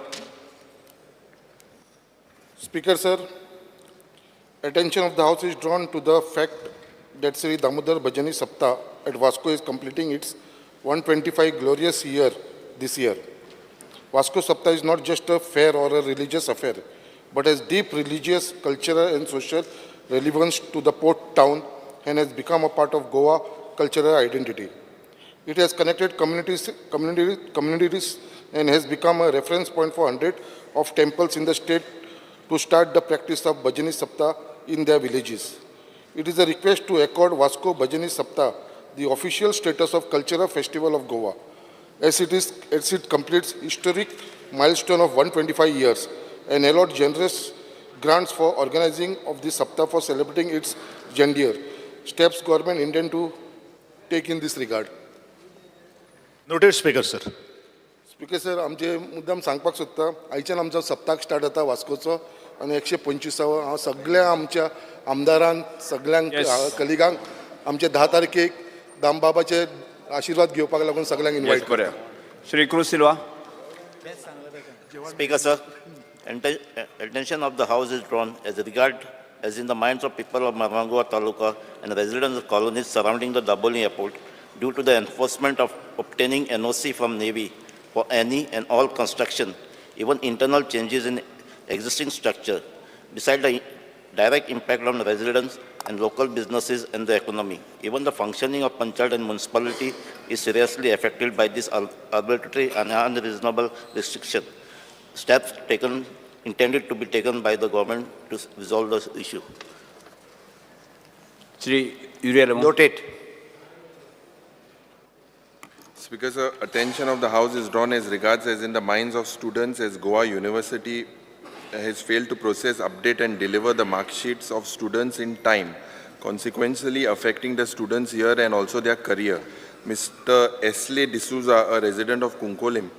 Speaker, sir, attention of the House is drawn to the fact that Sri Damodar Bhajani Saptah at Vasco is completing its 125 glorious year this year. Vasco Saptah is not just a fair or a religious affair, but has deep religious, cultural and social relevance to the port town and has become a part of Goa cultural identity. It has connected communities and has become a reference point for hundreds of temples in the state to start the practice of Bhajani Saptah in their villages. It is a request to accord Vasco Bhajani Saptah the official status of Cultural Festival of Goa, as it completes historic milestone of 125 years and allot generous grants for organizing of the Saptah for celebrating its grandeur. Steps government intend to take in this regard. Noted, Speaker sir. Speaker sir, आमचे मुद्दाम सांगपाक सोदता, आयच्यान आमचो सप्ताक start जाता वास्कोचो आनी 125वो. हांव सगळ्या आमच्या आमदारांक, सगळ्यांक कलिगांक, आमचे 10 तारखेक दामबाबाचे आशिर्वाद घेवपाक लागून सगळ्यांक इन्वायट बरें. करता. Shri Cruz Silva. Speaker, sir, attention of the House is drawn as regard as in the minds of people of Marmagao Taluka and residents of colonies surrounding the Dabolim Airport due to the enforcement of obtaining NOC from Navy for any and all construction, even internal changes in existing structure, beside the direct impact on residents and local businesses and the economy. Even the functioning of panchayat and municipality is seriously affected by this arbitrary and unreasonable restriction. Steps taken, intended to be taken by the government to resolve this issue. Shri Yuri Alemao. Noted. Speaker, sir, attention of the House is drawn as regards as in the minds of students as Goa University has failed to process, update and deliver the mark sheets of students in time, consequently affecting the students here and also their career. Mr. Esley D'Souza, a resident of Cuncolim,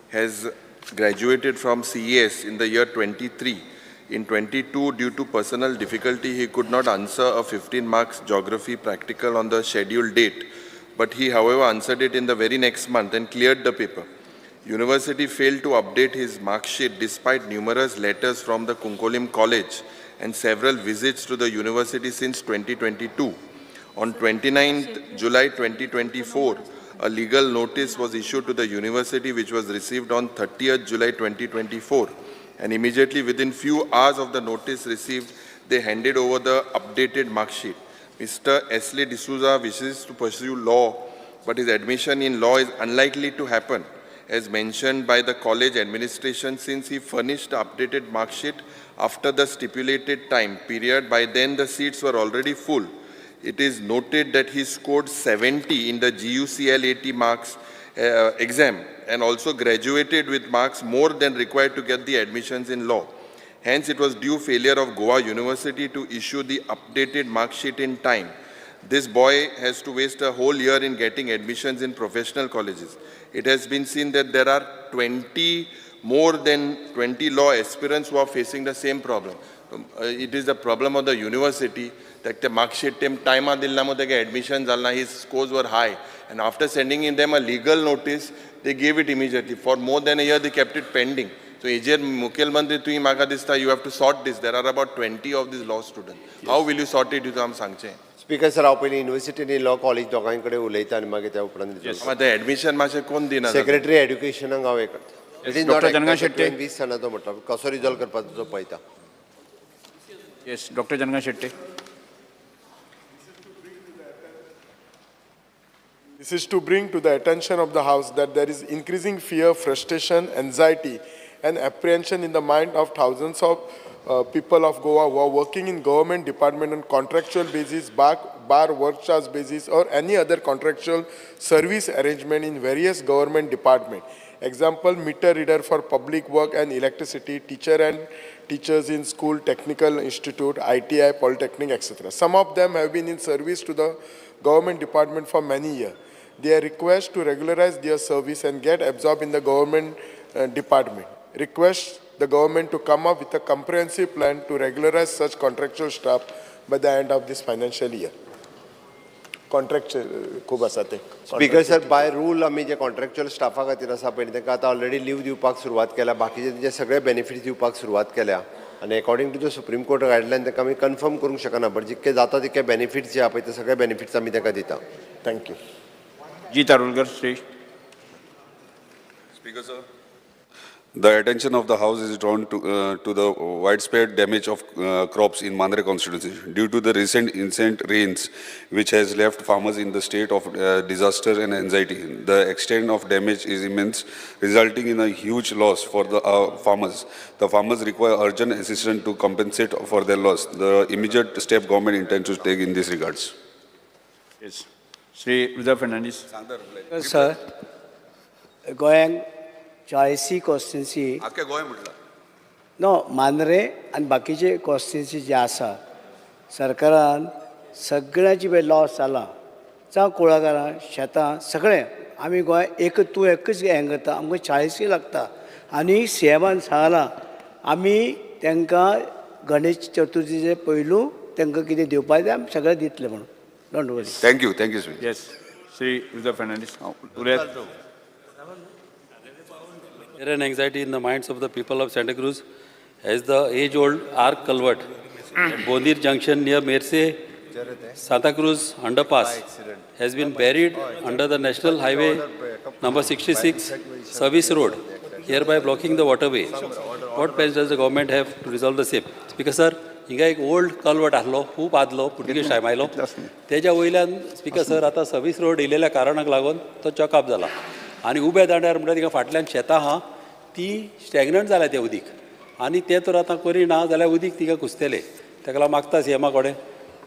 has graduated from CES in the year 23. In 22, due to personal difficulty, he could not answer a 15 marks geography practical on the scheduled date, but he, however, answered it in the very next month and cleared the paper. University failed to update his mark sheet despite numerous letters from the Cuncolim College and several visits to the university since 2022. On 29th July 2024, a legal notice was issued to the university, which was received on 30th July 2024. And immediately within few hours of the notice received, they handed over the updated mark sheet. Mr. Esley D'Souza wishes to pursue law, but his admission in law is unlikely to happen, as mentioned by the college administration, since he furnished the updated mark sheet after the stipulated time period. By then, the seats were already full. It is noted that he scored 70 in the guclat marks exam and also graduated with marks more than required to get the admissions in law. Hence, it was due failure of Goa University to issue the updated mark sheet in time. This boy has to waste a whole year in getting admissions in professional colleges. It has been seen that there are 20 more than 20 law aspirants who are facing the same problem. It is the problem of the university that the mark sheet tem time दिल ना तेका admission Jalna, his scores were high, and after sending in them a legal notice, they gave it immediately. For more than a year, they kept it pending. So हेजेर मुखेलमंत्री तुवें म्हाका दिसता you have to sort this. There are about 20 of these law students. How will you sort it? तुवें आम सांगचें. Speaker sir, हांव पयलीं युनिवर्सिटी आनी लॉ कॉलेज दोगांय कडेन उलयता आनी मागीर त्या उपरांत मात एडमिशन मातशें कोण दिना. सेक्रेटरी एड्युकेशनाक हांव हें करता. It is not Dr. Jangan Shetty. 20 जाणां तो म्हणटा कसो रिजॉल्व करपाचो तो पळयता. Yes, doctor Jangan Shetty. This is to bring to the attention of the House that there is increasing fear, frustration, anxiety, and apprehension in the mind of thousands of people of Goa who are working in government department on contractual basis, bar work charge basis, or any other contractual service arrangement in various government department. Example, meter reader for public work and electricity, teacher and teachers in school, technical institute, ITI, polytechnic, etc. Some of them have been in service to the government department for many years. They are request to regularize their service and get absorbed in the government department. Request the government to come up with a comprehensive plan to regularize such contractual staff by the end of this financial year. Contractual खूब आसा ते. Speaker sir, by rule आमी जे contractual स्टाफा खातीर आसा पळय, तांकां आतां already leave दिवपाक सुरवात केल्या, बाकीचे तेंचे सगळे बेनिफिट्स दिवपाक सुरवात केल्या आनी according to the Supreme Court guideline तांकां आमी कन्फर्म करूंक शकना, बट जितके जाता तितके बेनिफिट्स जे आहा पळय ते सगळे बेनिफिट्स आमी तांकां दिता. Thank you. Ji Tarulkar Shri. Speaker, sir. The attention of the House is drawn to the widespread damage of crops in Mandre constituency due to the recent incessant rains, which has left farmers in the state of disaster and anxiety. The extent of damage is immense, resulting in a huge loss for the farmers. The farmers require urgent assistance to compensate for their loss. The immediate step government intends to take in this regards. Yes, Shri Rudolf Fernandes. Sir, गोंयांत चाळीसी constituency आख्या गोंय म्हटलं. No, Mandrem आनी बाकीचे constituency जे आसा, सरकारान सगळ्यांची पळय loss जाला, जावं कुळागरां, शेतां, सगळें. आमी गोंय एक तूं एकच हें करता, आमकां चाळीसी लागता आनी सी एमान सांगलां आमी तांकां गणेश चतुर्थीचे पयलू तांकां कितें दिवपाक जाय आमी सगळें दितले म्हणून. Don't worry. Thank you, thank you, sir. Yes. Shri रुजर Fernandes उलयात. Fear and anxiety in the minds of the people of Santa Cruz as the age-old arc culvert at Bondir Junction near Merce, Santa Cruz underpass has been buried under the National Highway number 66 service road, hereby blocking the waterway. What plans does the government have to resolve the same? Speaker sir, हिंगा एक old culvert आसलो, खूब आदलो, पुर्तुगेज time आयलो. तेज्या वयल्यान speaker sir, आतां service road येयलेल्या कारणाक लागून तो चॉकअप जाला आनी उब्या दांड्यार म्हणल्यार थिंगा फाटल्यान शेतां आहा, ती स्टॅग्नंट जाल्या तें उदीक आनी तें तर आतां करिना जाल्यार उदीक थिंगा घुसतलें. ताका लागून मागता सीएमा कडेन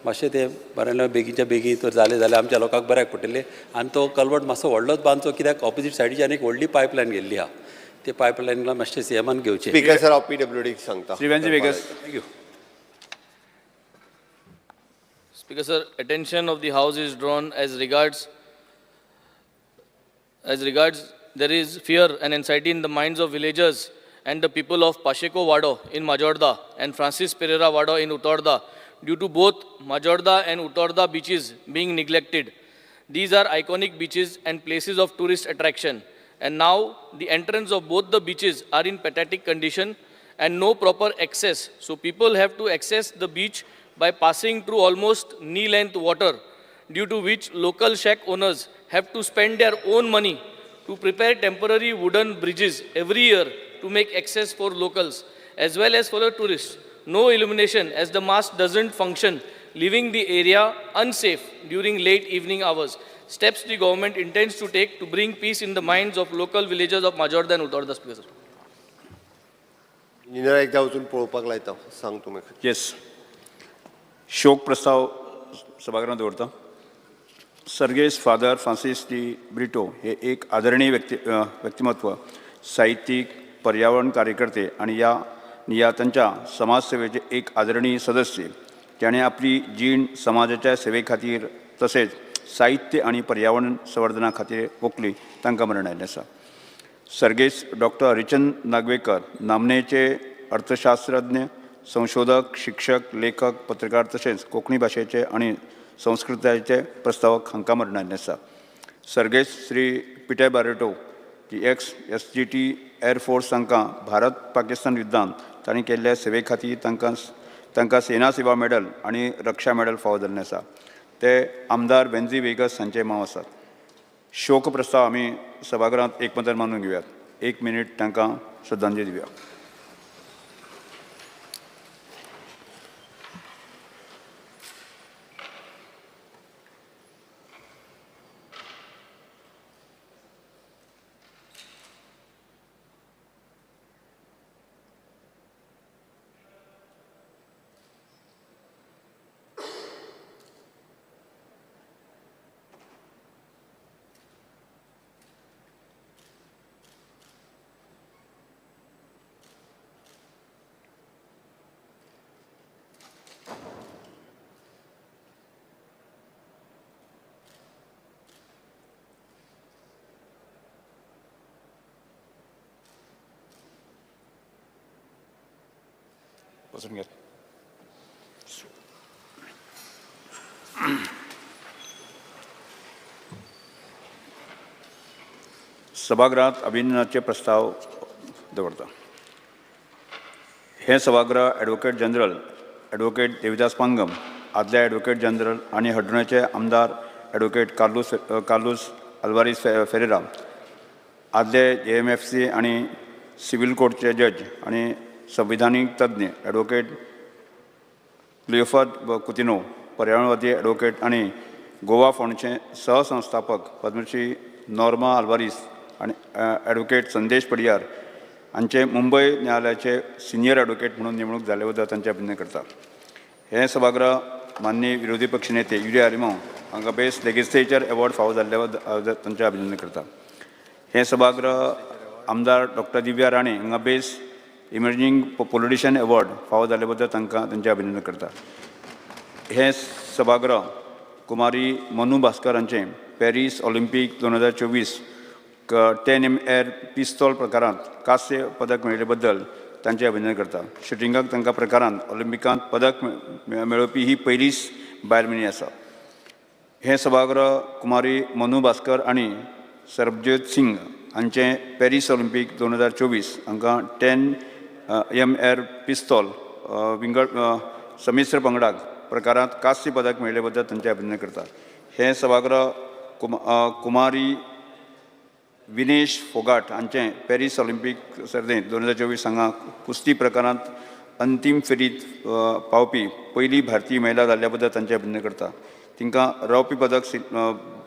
मातशें तें बरें बेगीनच्या बेगीन तर जालें जाल्यार आमच्या लोकांक बऱ्याक पडटलें. आनी तो कल्वर्ट मातसो व्हडलोच बांदचो, कित्याक ऑपोजीट सायडीच्यान एक व्हडली पायपलायन गेल्ली आहा, ते पायपलायनीक मातशें सीएमान घेवचें. स्पीकर सर, हांव पीडब्ल्यूडीक सांगता. Shri वेन्झी vagus. Thank you. Speaker sir, attention of the House is drawn as regards there is fear and anxiety in the minds of villagers and the people of Pacheco Wado in Majorda and Francis Pereira Wado in Utorda due to both Majorda and Utorda beaches being neglected. These are iconic beaches and places of tourist attraction. And now the entrance of both the beaches are in pathetic condition and no proper access. So people have to access the beach by passing through almost knee-length water, due to which local shack owners have to spend their own money to prepare temporary wooden bridges every year to make access for locals as well as for the tourists. No illumination as the mast doesn't function, leaving the area unsafe during late evening hours. Steps the government intends to take to bring peace in the minds of local villagers of Majorda and Utorda, Speaker sir. Engineer एकदा वचून पळोवपाक लायता, सांग तुमी. येस, शोक प्रस्ताव सभागृहात दवरता. सर्गेस्त फादर फ्रांसीस डी ब्रिटो हे एक आदरणीय व्यक्तिमत्व, साहित्यीक, पर्यावरण कार्यकर्ते आणि या तांच्या समाजसेवेचे एक आदरणीय सदस्य, ज्याणे आपली जीण समाजाच्या सेवे खातीर तसेच साहित्य आणि पर्यावरण संवर्धना खातीर ओंपली, तांकां मरण आयिल्लें आसा. सर्गेस्त डॉक्टर हरिचंद नागवेकर, नामनेचे अर्थशास्त्रज्ञ, संशोधक, शिक्षक, लेखक, पत्रकार तशेंच कोंकणी भाशेचे आनी संस्कृतायेचे प्रस्तावक हांकां मरण आयिल्लें आसा. सर्गेस्त श्री पिटे बारेटो, ती एक्स एसजीटी एअरफोर्स, तांकां भारत पाकिस्तान युद्धांत तांणी केल्ल्या सेवे खातीर तांकां सेना सेवा मेडल आनी रक्षा मेडल फावो जाल्लें आसा. ते आमदार वेन्झी वेगस हांचे माव आसात. शोक प्रस्ताव आमी सभागृहात एकमतान मानून घेवयात. एक मिनीट तांकां श्रद्धांजली दिवया. बसून घेत. सभागृहात अभिनंदनाचे प्रस्ताव दवरता. हे सभागृह advocate general advocate Devidas Pangam, आदले ॲडव्होकेट जनरल आनी हळदोण्याचे आमदार ॲडव्होकेट कार्लूस अल्वारीस फेरेरा, आदले जेएमएफसी आनी सिव्हील कोर्टचे जज आनी संविधानीक तज्ञ ॲडव्होकेट क्लियोफाद कुतिनो, पर्यावरणवादी ॲडव्होकेट आनी गोवा फाउंडेशनचे सहसंस्थापक पद्मश्री नॉर्मा आल्वारीस आनी ॲडव्होकेट संदेश पडियार हांचे मुंबय न्यायालयाचे सिनियर ॲडव्होकेट म्हणून नेमणूक जाल्ले बद्दल तांचें अभिनंदन करता. हें सभागृह माननीय विरोधी पक्ष नेते युरी आलेमांव हांकां बेस्ट लेजिस्लेचर एवॉर्ड फावो जाल्ले बद्दल तांचें अभिनंदन करता. हें सभागृह आमदार डॉक्टर दिव्या राणे हांकां बेस्ट इमर्जींग पॉलिटिशियन एवॉर्ड फावो जाल्ले बद्दल तांकां तांचें अभिनंदन करता. हें सभागृह कुमारी मनु भास्कर हांचें पॅरीस ऑलिम्पीक 2024 10 एम एअर पिस्तोल प्रकारांत कांस्य पदक मेळिल्ले बद्दल तांचें अभिनंदन करता. शुटिंगाक तांकां प्रकारांत ऑलिम्पिकांत पदक मेळोवपी ही पयलीच बायल मनीस आसा. हें सभागृह कुमारी मनु भास्कर आनी सरबजोत सिंग हांचें पॅरीस ऑलिंपीक 2024 हांकां 10 एम एर पिस्तोल विंगड संमिश्र पंगडाक प्रकारांत कांस्य पदक मेळिल्ले बद्दल तांचें अभिनंदन करता. हें सभागृह कुमारी विनेश फोगाट हांचें पॅरीस ऑलिंपीक सर्तींत 2024 हांगा कुस्ती प्रकारांत अंतीम फेरीत पावपी पयली भारतीय महिला जाल्ल्या बद्दल तांचें अभिनंदन करता. तांकां रौप्य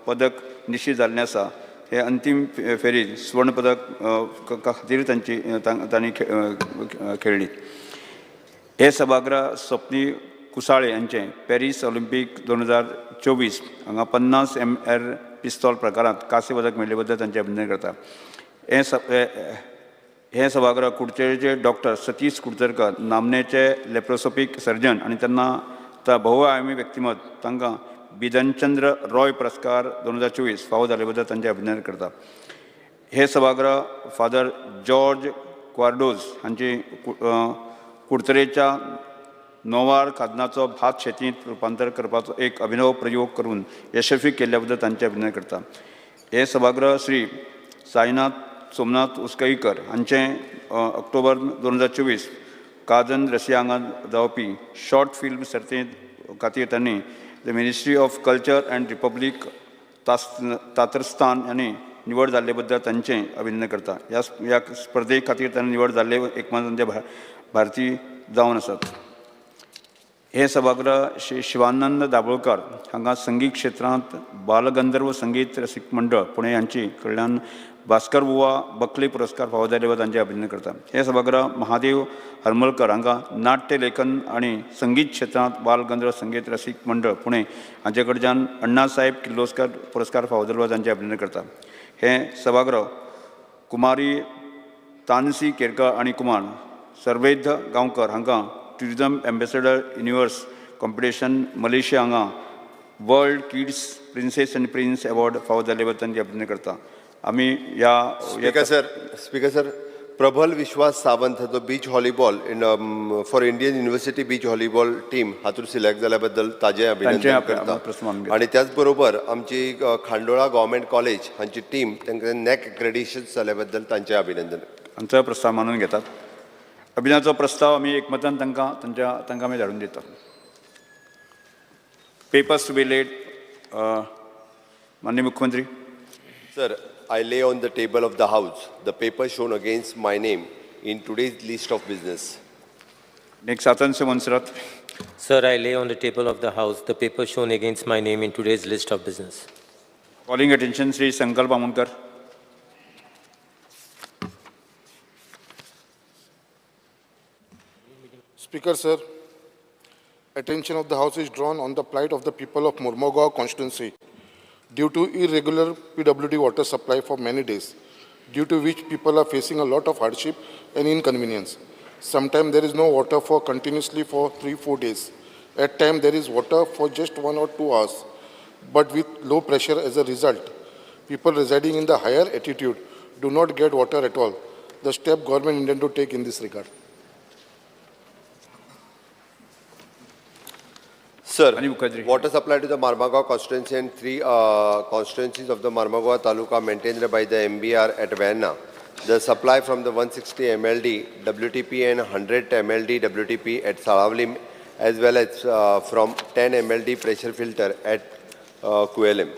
पदक निश्चित जाल्लें आसा. हे अंतीम फेरीत स्वर्ण पदक खातीर तांची तांणी खेळ्ळी. हे सभागृह स्वप्नी कुसाळे हांचें पॅरीस ऑलिंपीक 2024 हांगा 50 एम एर पिस्तोल प्रकारांत कांस्य पदक मेळिल्ले बद्दल तांचें अभिनंदन करता. हें सभागृह कुडचडेचे डॉक्टर सतीश कुडचडकर नामनेचे लेप्रोस्कोपीक सर्जन आनी तेन्ना बहुआयामी व्यक्तिमत्व तांकां बिदनचंद्र रॉय पुरस्कार 2024 फावो जाल्ले बद्दल तांचें अभिनंदन करता. हें सभागृह फादर जॉर्ज क्वार्डोज हांची कुडतरेच्या नोवार खाजनाचो भात शेतींत रुपांतर करपाचो एक अभिनव प्रयोग करून यशस्वी केल्ल्या बद्दल तांचें अभिनंदन करता. हें सभागृह श्री साईनाथ सोमनाथ उसकईकर हांचें ऑक्टोबर 2024 काजन रशिया हांगा जावपी शॉर्ट फिल्म सर्तींत खातीर तांणी the ministry of culture and republic Tatarstan हांणी निवड जाल्ले बद्दल तांचें अभिनंदन करता. ह्या स्पर्धे खातीर तांणी निवड जाल्ले एकमात्र ते भारतीय जावन आसात. हें सभागृह श्री शिवानंद दाभोळकर हांगा संगीत क्षेत्रांत बालगंधर्व संगीत रसीक मंडळ पुणे हांची कडल्यान भास्कर बुवा बखले पुरस्कार फावो जाल्ले बद्दल तांचें अभिनंदन करता. हें सभागृह महादेव हरमलकर हांगा नाट्य लेखन आनी संगीत क्षेत्रांत बालगंधर्व संगीत रसीक मंडळ पुणे हांचे कडच्यान अण्णासाहेब किर्लोस्कर पुरस्कार फावो जाल्ले बद्दल तांचें अभिनंदन करता. हें सभागृह कुमारी तानसी केरकर आनी कुमार सर्वेद गांवकर हांकां tourism ambassador universe competition Malaysia हांगा world kids princess and prince award फावो जाल्ले बद्दल तांचें अभिनंदन करता. आमी ह्या स्पीकर सर प्रबल विश्वास सावंत हाचो beach volleyball for Indian university beach volleyball team हातूंत सिलेक्ट जाल्या बद्दल ताजें अभिनंदन करता. आनी त्याच बरोबर आमची खांडोळा गव्हर्मेंट कॉलेज हांची टीम तांकां नॅक एक्रेडिशन जाल्या बद्दल तांचें अभिनंदन. आमचो प्रस्ताव मानून घेतात. अभिनयाचो प्रस्ताव आमी एकमतान तांकां आमी धाडून दितात. पेपर्स टू बी लेट माननीय मुख्यमंत्री. Sir, I lay on the table of the house the paper shown against my name in today's list of business. Next, Atanasio Monserrate. Sir, I lay on the table of the house the paper shown against my name in today's list of business. Calling attention Shri Sankalp Amonkar. Speaker, sir, attention of the house is drawn on the plight of the people of Mormugao constituency due to irregular PWD water supply for many days, due to which people are facing a lot of hardship and inconvenience. Sometimes there is no water for continuously for 3-4 days. At times there is water for just 1 or 2 hours, but with low pressure as a result. People residing in the higher altitude do not get water at all. The step government intend to take in this regard. Sir, water supply to the Marmagao constituency and 3 constituencies of the Marmagao Taluka maintained by the MBR at Verna. The supply from the 160 MLD WTP and 100 MLD WTP at Salavlim, as well as from 10 MLD pressure filter at Cuelim.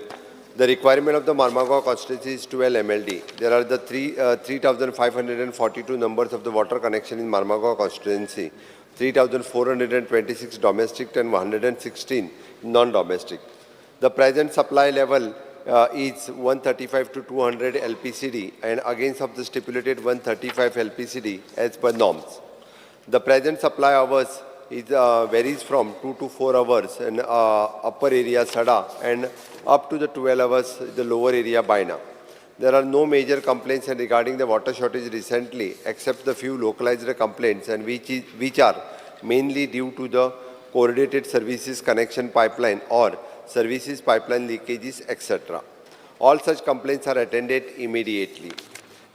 The requirement of the Marmagao constituency is 12 MLD. There are the 3,542 numbers of the water connection in Marmagao constituency, 3,426 domestic and 116 non-domestic. The present supply level is 135 to 200 LPCD and against of the stipulated 135 LPCD as per norms. The present supply hours is varies from 2 to 4 hours in upper area Sada and up to the 12 hours the lower area Baina. There are no major complaints regarding the water shortage recently, except the few localized complaints, and which are mainly due to the coordinated services connection pipeline or services pipeline leakages, etc. All such complaints are attended immediately.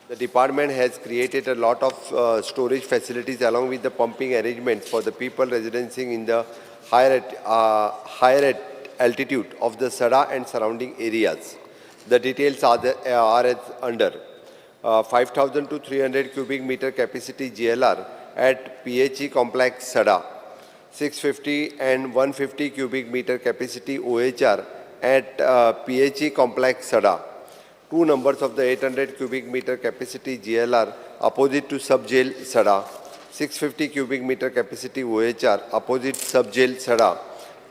The department has created a lot of storage facilities along with the pumping arrangements for the people residencing in the higher altitude of the Sada and surrounding areas. The details are as under. 5,000 to 300 cubic meter capacity GLR at PHE complex Sada, 650 and 150 cubic meter capacity OHR at PHE complex Sada, 2 numbers of the 800 cubic meter capacity GLR opposite to sub-jail Sada, 650 cubic meter capacity OHR opposite sub-jail Sada,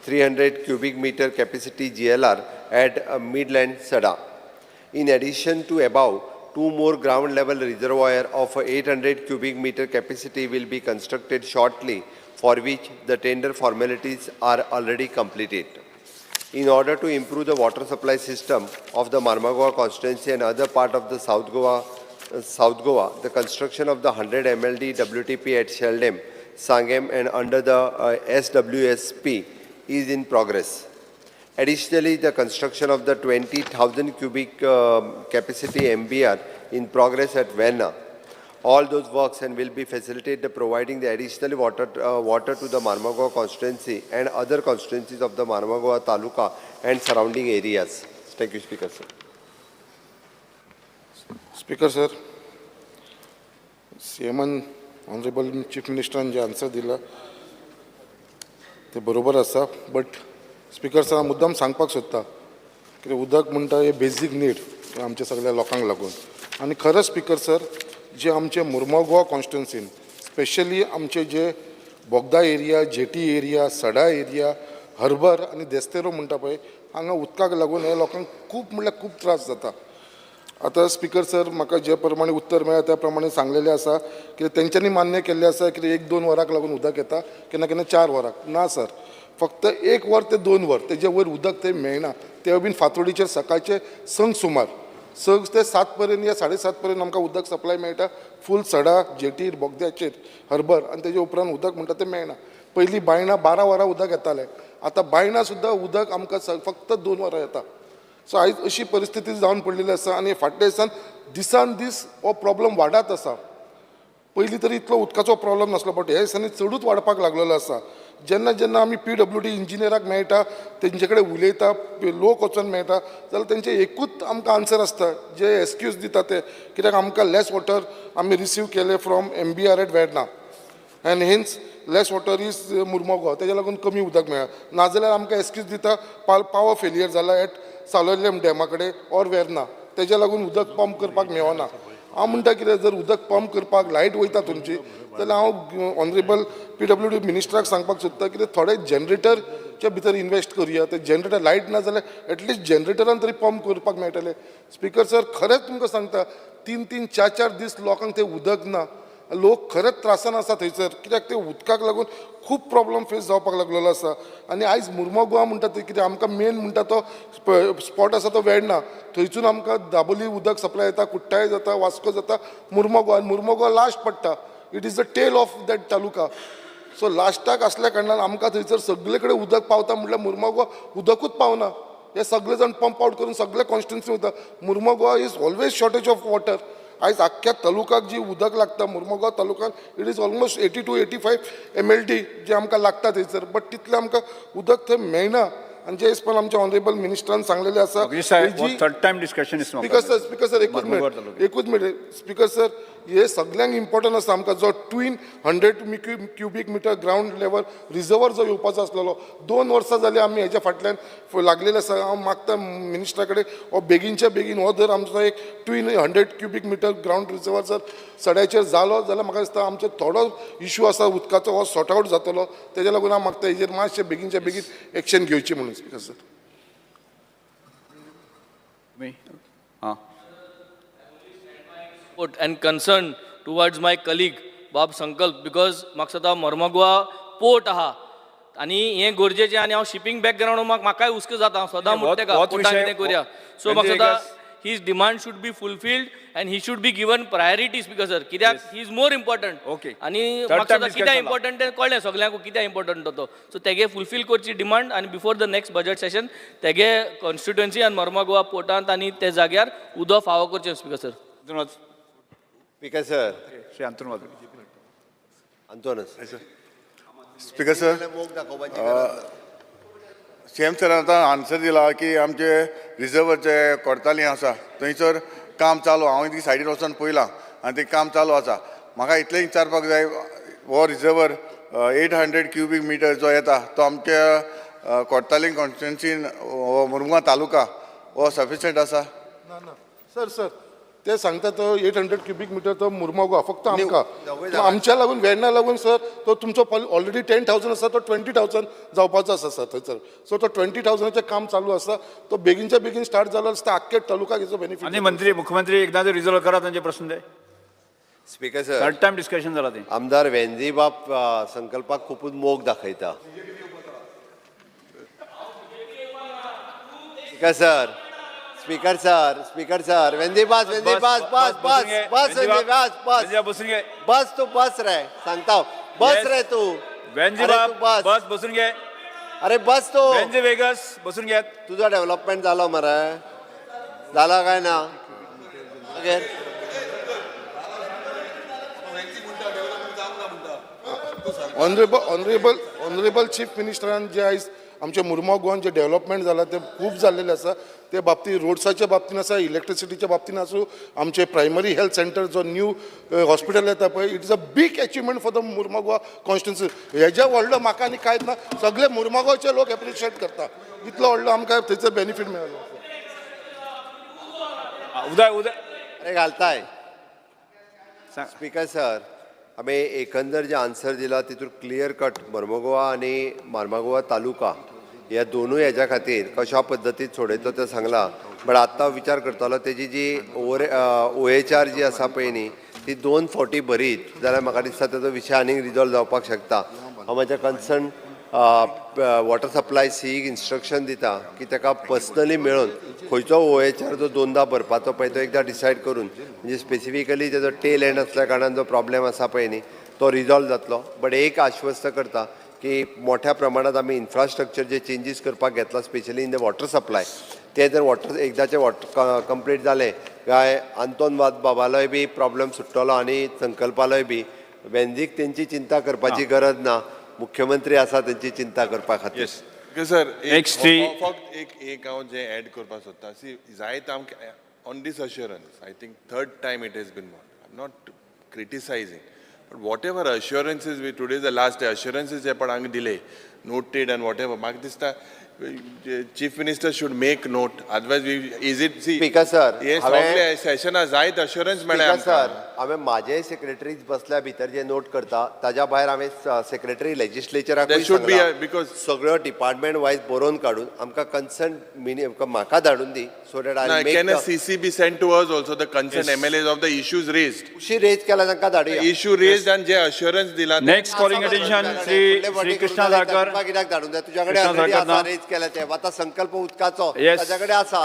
300 cubic meter capacity GLR at Midland Sada. In addition to above, 2 more ground level reservoir of 800 cubic meter capacity will be constructed shortly, for which the tender formalities are already completed. In order to improve the water supply system of the Marmagoa constituency and other part of the South Goa, the construction of the 100 MLD WTP at Sheldam, Sangem and under the SWSP is in progress. Additionally, the construction of the 20,000 cubic capacity MBR in progress at Verna. All those works and will be facilitated providing the additional water to the Marmagoa constituency and other constituencies of the Marmagoa Taluka and surrounding areas. Thank you, Speaker, sir. Speaker, sir, CM Honorable Chief Minister J answer दिला ते बरोबर आसा, but speaker sir मुद्दाम सांगपाक सोदता कित्याक उदक म्हणटा हे बेजीक नीड आमच्या सगळ्या लोकांक लागून. आनी खरें स्पीकर सर, जे आमचे मुर्मोगोवा कॉन्स्टिट्युन्सीन स्पेशली आमचे जे Bogda area, jetty area, Sada area, harbour आनी देस्तेरो म्हणटा पळय, हांगा उदकाक लागून हे लोकांक खूब म्हणल्यार खूब त्रास जाता. आतां स्पीकर सर, म्हाका जे प्रमाणे उत्तर मेळ्ळा त्या प्रमाणे सांगलेलें आसा की तेंच्यांनी मान्य केल्लें आसा की 1-2 वरांक लागून उदक येता, केन्ना केन्ना 4 वरांक. ना सर, फक्त 1 वर ते 2 वर तेजे वयर उदक ते मेळना. ते बीन फातोडीचेर सकाळचे 6 सुमार 6 ते 7 पर्यंत या 7:30 पर्यंत आमकां उदक सप्लाय मेळटा फूल सडा, जेटीर, बोगद्याचेर, हर्बर. आनी तेजे उपरांत उदक म्हणटा तें मेळना. पयलीं बायणां 12 वरां उदक येतालें, आतां बायणां सुद्दां उदक आमकां फक्त 2 वरां येता. सो आयज अशी परिस्थिती जावन पडलेली आसा आनी फाटल्या दिसान दिसान दीस हो प्रॉब्लम वाडत आसा. पयलीं तरी इतलो उदकाचो प्रॉब्लम नासलो, बट ह्या दिसांनी चडूच वाडपाक लागलेलो आसा. जेन्ना जेन्ना आमी PWD इंजिनियराक मेळटा, तेंचे कडेन उलयता, लोक वचोन मेळटा, जाल्यार तेंचे एकूच आमकां आन्सर आसता, जे एक्सक्यूज दिता ते कित्याक आमकां लेस वॉटर आमी रिसीव केले from MBR at Verna and hence less water is Mormugao, तेज्या लागून कमी उदक मेळ्ळा. नाजाल्यार आमकां एक्सक्यूज दिता पावर फेलियर जाला एट सालोलेम डॅमा कडेन ऑर वेर्ना, तेज्या लागून उदक पंप करपाक मेळना. हांव म्हणटा कितें, जर उदक पंप करपाक लायट वयता तुमची, जाल्यार हांव ऑनरेबल PWD मिनिस्टराक सांगपाक सोदता कितें थोडे जनरेटरच्या भितर इन्वेस्ट करुया. ते जनरेटर लायट ना जाल्यार एटलिस्ट जनरेटरान तरी पंप करपाक मेळटलें. स्पीकर सर, खरेंच तुमकां सांगता, 3-3, 4-4 दीस लोकांक ते उदक ना. लोक खरेंच त्रासान आसा थंयसर, कित्याक ते उदकाक लागून खूब प्रॉब्लम फेस जावपाक लागलेलो आसा. आनी आयज मुर्मोगोवा म्हणटा ते कितें आमकां मेन म्हणटा तो स्पॉट आसा तो वेर्णा, थंयसून आमकां दाबोली उदक सप्लाय येता, कुट्टाळे जाता, वास्को जाता, मुर्मोगोवा. आनी मुर्मोगोवा लास्ट पडटा, it is the tail of that taluka. So लास्टाक आसल्या कारणान आमकां थंयसर सगळे कडेन उदक पावता म्हटल्यार मुर्मोगोवा उदकूच पावना. हे सगळे जाण पंप आवट करून सगळे कॉन्स्टिट्युन्सी वता. Mormugao is always shortage of water. आयज आख्ख्या तालुकाक जी उदक लागता मुर्मोगांव तालुकान, it is almost 80 to 85 MLD जे आमकां लागता थंयसर, बट तितलें आमकां उदक थंय मेळना. आनी जे पण आमच्या ऑनरेबल मिनिस्टरान सांगलेलें आसा, third time discussion. Speaker sir, speaker sir एकूच मिनट, एकूच मिनट. स्पीकर सर, हे सगळ्यांक इम्पॉर्टंट आसा. आमकां जो twin 100 cubic metre ground level reservoir जो येवपाचो आसलेलो, 2 वर्सां जालीं आमी हेज्या फाटल्यान लागलेले आसा. हांव मागता मिनिस्टरा कडेन हो बेगीनच्या बेगीन हो जर आमचो एक twin 100 cubic metre ground reservoir जर सड्याचेर जालो जाल्यार म्हाका दिसता आमचो थोडो इशू आसा उदकाचो हो सॉर्ट आवट जातलो. तेज्या लागून हांव मागता हेजेर मातशें बेगीनच्या बेगीन एक्शन घेवची म्हणून. Speaker sir, and concern towards my colleague Bob Sankalp, because म्हाका सदां मर्मगोवा पोर्ट आहा आनी हें गरजेचें. आनी हांव शिपींग बॅकग्रावंड म्हाकाय हुस्को जाता, हांव सदां म्हणटा तेका पोर्टान कितें करुया. सो म्हाका सदां his demand should be fulfilled and he should be given priority. Speaker sir, कित्याक he is more important. Okay. आनी म्हाका सदां कित्याक इम्पॉर्टंट तें कळ्ळें सगल्यांकू, कित्याक इम्पॉर्टंट तो. सो तेगे फुलफील करची डिमांड आनी before the next budget session तेगे कॉन्स्टिट्युएन्सी आनी मर्मगोवा पोर्टांत आनी ते जाग्यार उदक फावो करचें. Speaker sir. Speaker sir, Shri Anton Vaz. Antonas. Speaker sir, CM सरान आतां आन्सर दिला की आमचे रिजर्वर जे कोडताली आसा थंयसर काम चालू. हांवें ती सायडीन वचोन पळयलां आनी तें काम चालू आसा. म्हाका इतलें विचारपाक जाय, हो रिजर्वर 800 क्युबीक मिटर जो येता तो आमच्या कोडताली कॉन्स्टिट्युन्सीन हो मुरमुगांव तालुका हो सफिशियंट आसा? ना ना सर, सर ते सांगता तो 800 क्युबीक मिटर तो मुरमागो फक्त आमकां आमच्या लागून वेर्णा लागून सर तो तुमचो ऑलरेडी 10,000 आसा, तो 20,000 जावपाचो आसा सर थंयसर. सो तो 20,000चें काम चालू आसा, तो बेगीनच्या बेगीन स्टार्ट जालो आसता आख्खे तालुका हेचो बेनिफीट. आनी मंत्री मुख्यमंत्री एकदां रिजॉल्व करा तांचे प्रस्न ते. Speaker sir, third time discussion जाला ते. आमदार वेंझीबाब संकल्पाक खुपूच मोग दाखयता. Speaker sir, speaker sir, speaker sir, Venzy बस, वेंझी बस, बस बस बस, वेंझी बस बस बस, तू बस रे, सांगता बस रे तू. वेंझी बाब बस बसून घे. अरे बस तू. वेंझी वेगस बसून घे. तुझा डेव्हलपमेंट झाला मरे, झाला काय ना? मागीर ऑनरेबल ऑनरेबल ऑनरेबल चीफ मिनिस्टरान जे आयज आमचे मुरमाव गोवान जे डेव्हलपमेंट जाला ते खूब जाल्लेले आसा. ते बाबतींत रोड्साच्या बाबतीन आसा, इलेक्ट्रिसिटीच्या बाबतीन आसूं, आमचे प्रायमरी हेल्थ सेंटर जो न्यू हॉस्पिटल येता पळय, it is a big achievement for the Mormugao constituency. हेज्या व्हडलो म्हाका आनी कांयच ना, सगळे मुरमागांवचे लोक एप्रिशिएट करता, इतलो व्हडलो आमकां थंयसर बेनिफीट मेळ्ळो. उदय उदय अरे घालताय. स्पीकर सर, आमी एकंदर जे आन्सर दिला तितून क्लियर कट मर्मगोवा आनी मार्मागोवा तालुका ह्या दोनूय हेज्या खातीर कशा पद्दतीन सोडयतलो तें सांगलां. बट आत्तां विचार करतालो तेजी जी OHR जी आसा पळय न्ही ती 2 फावटी भरीत जाल्यार म्हाका दिसता तेजो विशय आनीक रिजॉल्व जावपाक शकता. हांव म्हाज्या कन्सर्न वॉटर सप्लाय सीक इन्स्ट्रक्शन दिता की ताका पर्सनली मेळून खंयचो OHR जो 2दा भरपाचो पळय तो एकदां डिसायड करून, म्हणजे स्पेसिफिकली तेजो टेल एंड आसल्या कारणान जो प्रॉब्लेम आसा पळय न्ही तो रिजॉल्व जातलो. बट एक आश्वस्त करता की मोठ्या प्रमाणात आमी इन्फ्रास्ट्रक्चर जे चेंजीस करपाक घेतला specially in the water supply, ते जर वॉटर एकदाचें वॉटर कंप्लीट जालें काय आंतोन वाज बाबालोय बी प्रॉब्लेम सुट्टलो आनी संकल्पालोय बी. वेंझीक तेंची चिंता करपाची गरज ना, मुख्यमंत्री आसा तेंची चिंता करपा खातीर. सर फक्त एक एक हांव जें एड करपाक सोदता, सी जायत आमकां on this assurance, I think third time it has been more, I am not criticising, but whatever assurances we today the last day, assurances जे पण हांगा दिले noted and whatever, म्हाका दिसता chief minister should make note, otherwise we is it see. Speaker sir, हे सगळे सेशना जायत assurance मेळ्ळे speaker sir, हांवें म्हाजे सेक्रेटरीज बसल्या भितर जे नोट करता ताज्या भायर हांवें सेक्रेटरी लेजिस्लेचराकूय because सगळ्यो डिपार्टमेंट वायज बरोवन काडून आमकां कन्सर्न म्हाका धाडून दी, so that I make. Can a CC be sent to us also, the concern MLAs of the issues raised? Issue raise केला तांकां धाडुया. इश्यू रेज्ड आनी जे अश्युरन्स दिला. Next calling attention Shri Krishna Dharkar. कित्याक धाडून जाय? तुज्या कडेन ऑलरेडी आसा रेज केला ते, आतां संकल्प उदकाचो ताच्या कडेन आसा.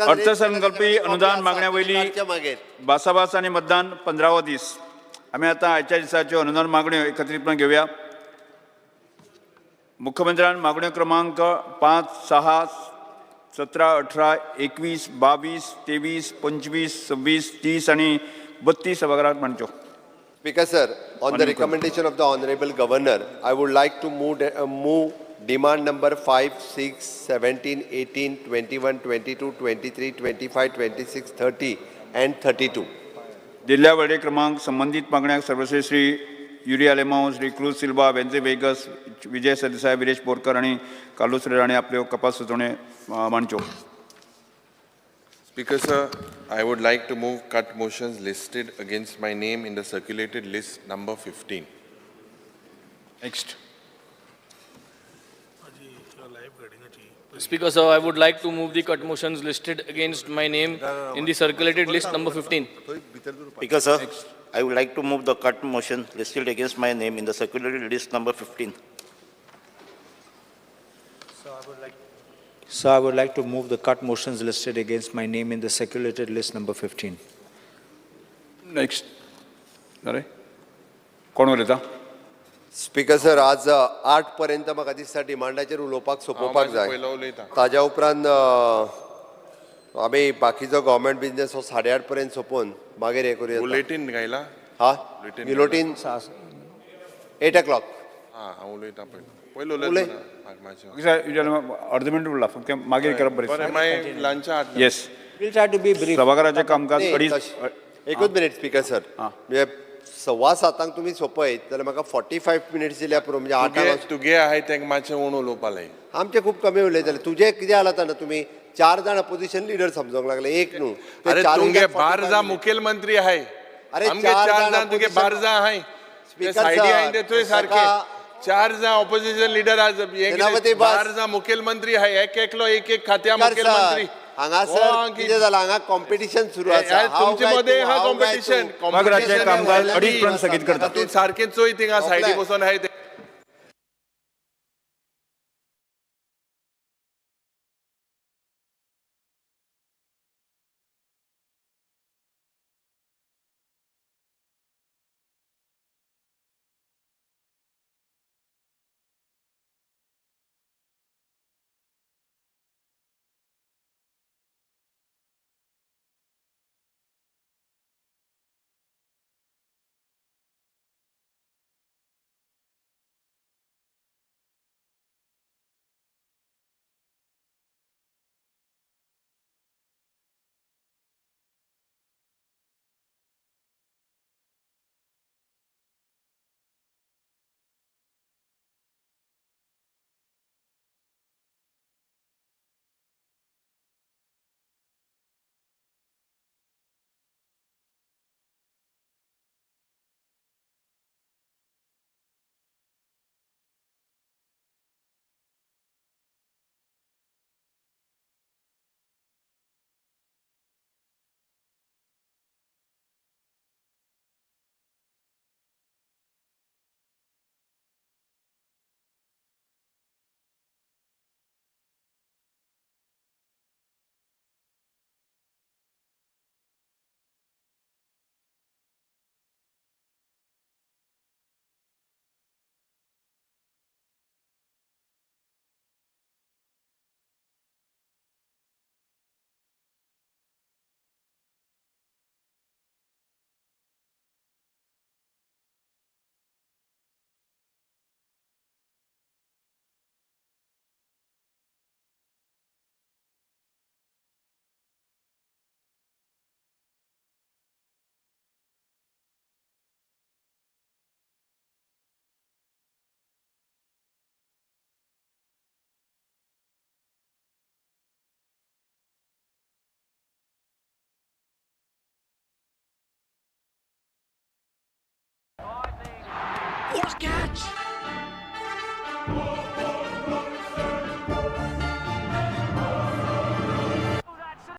अर्थसंकल्पी अनुदान मागण्या वयली भासाभास आनी मतदान 15वो दीस. आमी आतां आयच्या दिसाच्यो अनुदान मागण्यो एकत्रीतपणान घेवया. मुख्यमंत्र्यान मागण्यो क्रमांक 5, 6, 17, 18, 21, 22, 23, 25, 26, 30 आनी 32 सभाघरात मांडच्यो. Speaker sir, on the recommendation of the Honorable Governor, I would like to move demand number 5, 6, 17, 18, 21, 22, 23, 25, 26, 30 and 32. दिल्ल्या वळेरे क्रमांक संबंदीत मागण्यांक सर्वश्रेष्ठ श्री युरी आलेमाव, श्री क्रूज सिल्वा, वेंझी वेगस, विजय सरदेसाय, विरेश बोरकर आनी कार्लूस राणे आपल्यो कपास सुचोवण्यो मांडच्यो. Speaker sir, I would like to move cut motions listed against my name in the circulated list number 15. Next. Speaker sir, I would like to move the cut motions listed against my name in the circulated list number 15. Speaker sir, I would like to move the cut motion listed against my name in the circulated list number 15. So I would like to move the cut motions listed against my name in the circulated list number 15. Next. अरे कोण उलयता? Speaker sir, आज 8 पर्यंत म्हाका दिसता डिमांडाचेर उलोवपाक सोंपोवपाक जाय. ताज्या उपरांत आमी बाकीचो गव्हर्मेंट बिजनेस हो 8:30 पर्यंत सोंपोवन मागीर हें करूया. बुलेटीन घायला? हा, बुलेटीन 8 o'clock. हां हांव उलयतां पयलीं पयलीं उलय. उलयता. अर्द मिनट उरला फक्त मागीर करप बरें. बरें मागीर लंचा. Yes. We'll try to be brief. सभाघराचें कामकाज नाही, अडीच एकूच मिनिट स्पीकर सर, म्हणजे 7:15 तुमी सोंपयत जाल्यार म्हाका 45 मिनिट्स दिल्यार पुरो, म्हणजे 8 तुगे आहाय तेंका मातशें उण उलोवपा लाय. आमचे खूब कमी उलयताले. तुजे कितें जाला जाणा, तुमी 4 जाण अपोजिशन लिडर समजोंक लागले, एक न्हू. अरे तुमगे 12 मुखेलमंत्री आहाय. अरे आमगे 4 जाण तुगे 12 आहाय. सायडी आहाय ते थंय सारके 4 जाण ऑपोजिशन लिडर आज 12 मुखेलमंत्री आहाय. एक एकलो एक एक खात्या मुखेलमंत्री. हांगासर कितें जालां, हांगा कॉम्पिटिशन सुरू आसा. तुमचे मदें आहा कॉम्पिटिशन. सभाघराचें कामकाज 2:30 पर्यंत स्थगीत करता. तूं सारकें चोय थिंगा सायडी बसून आहाय ते. What a catch!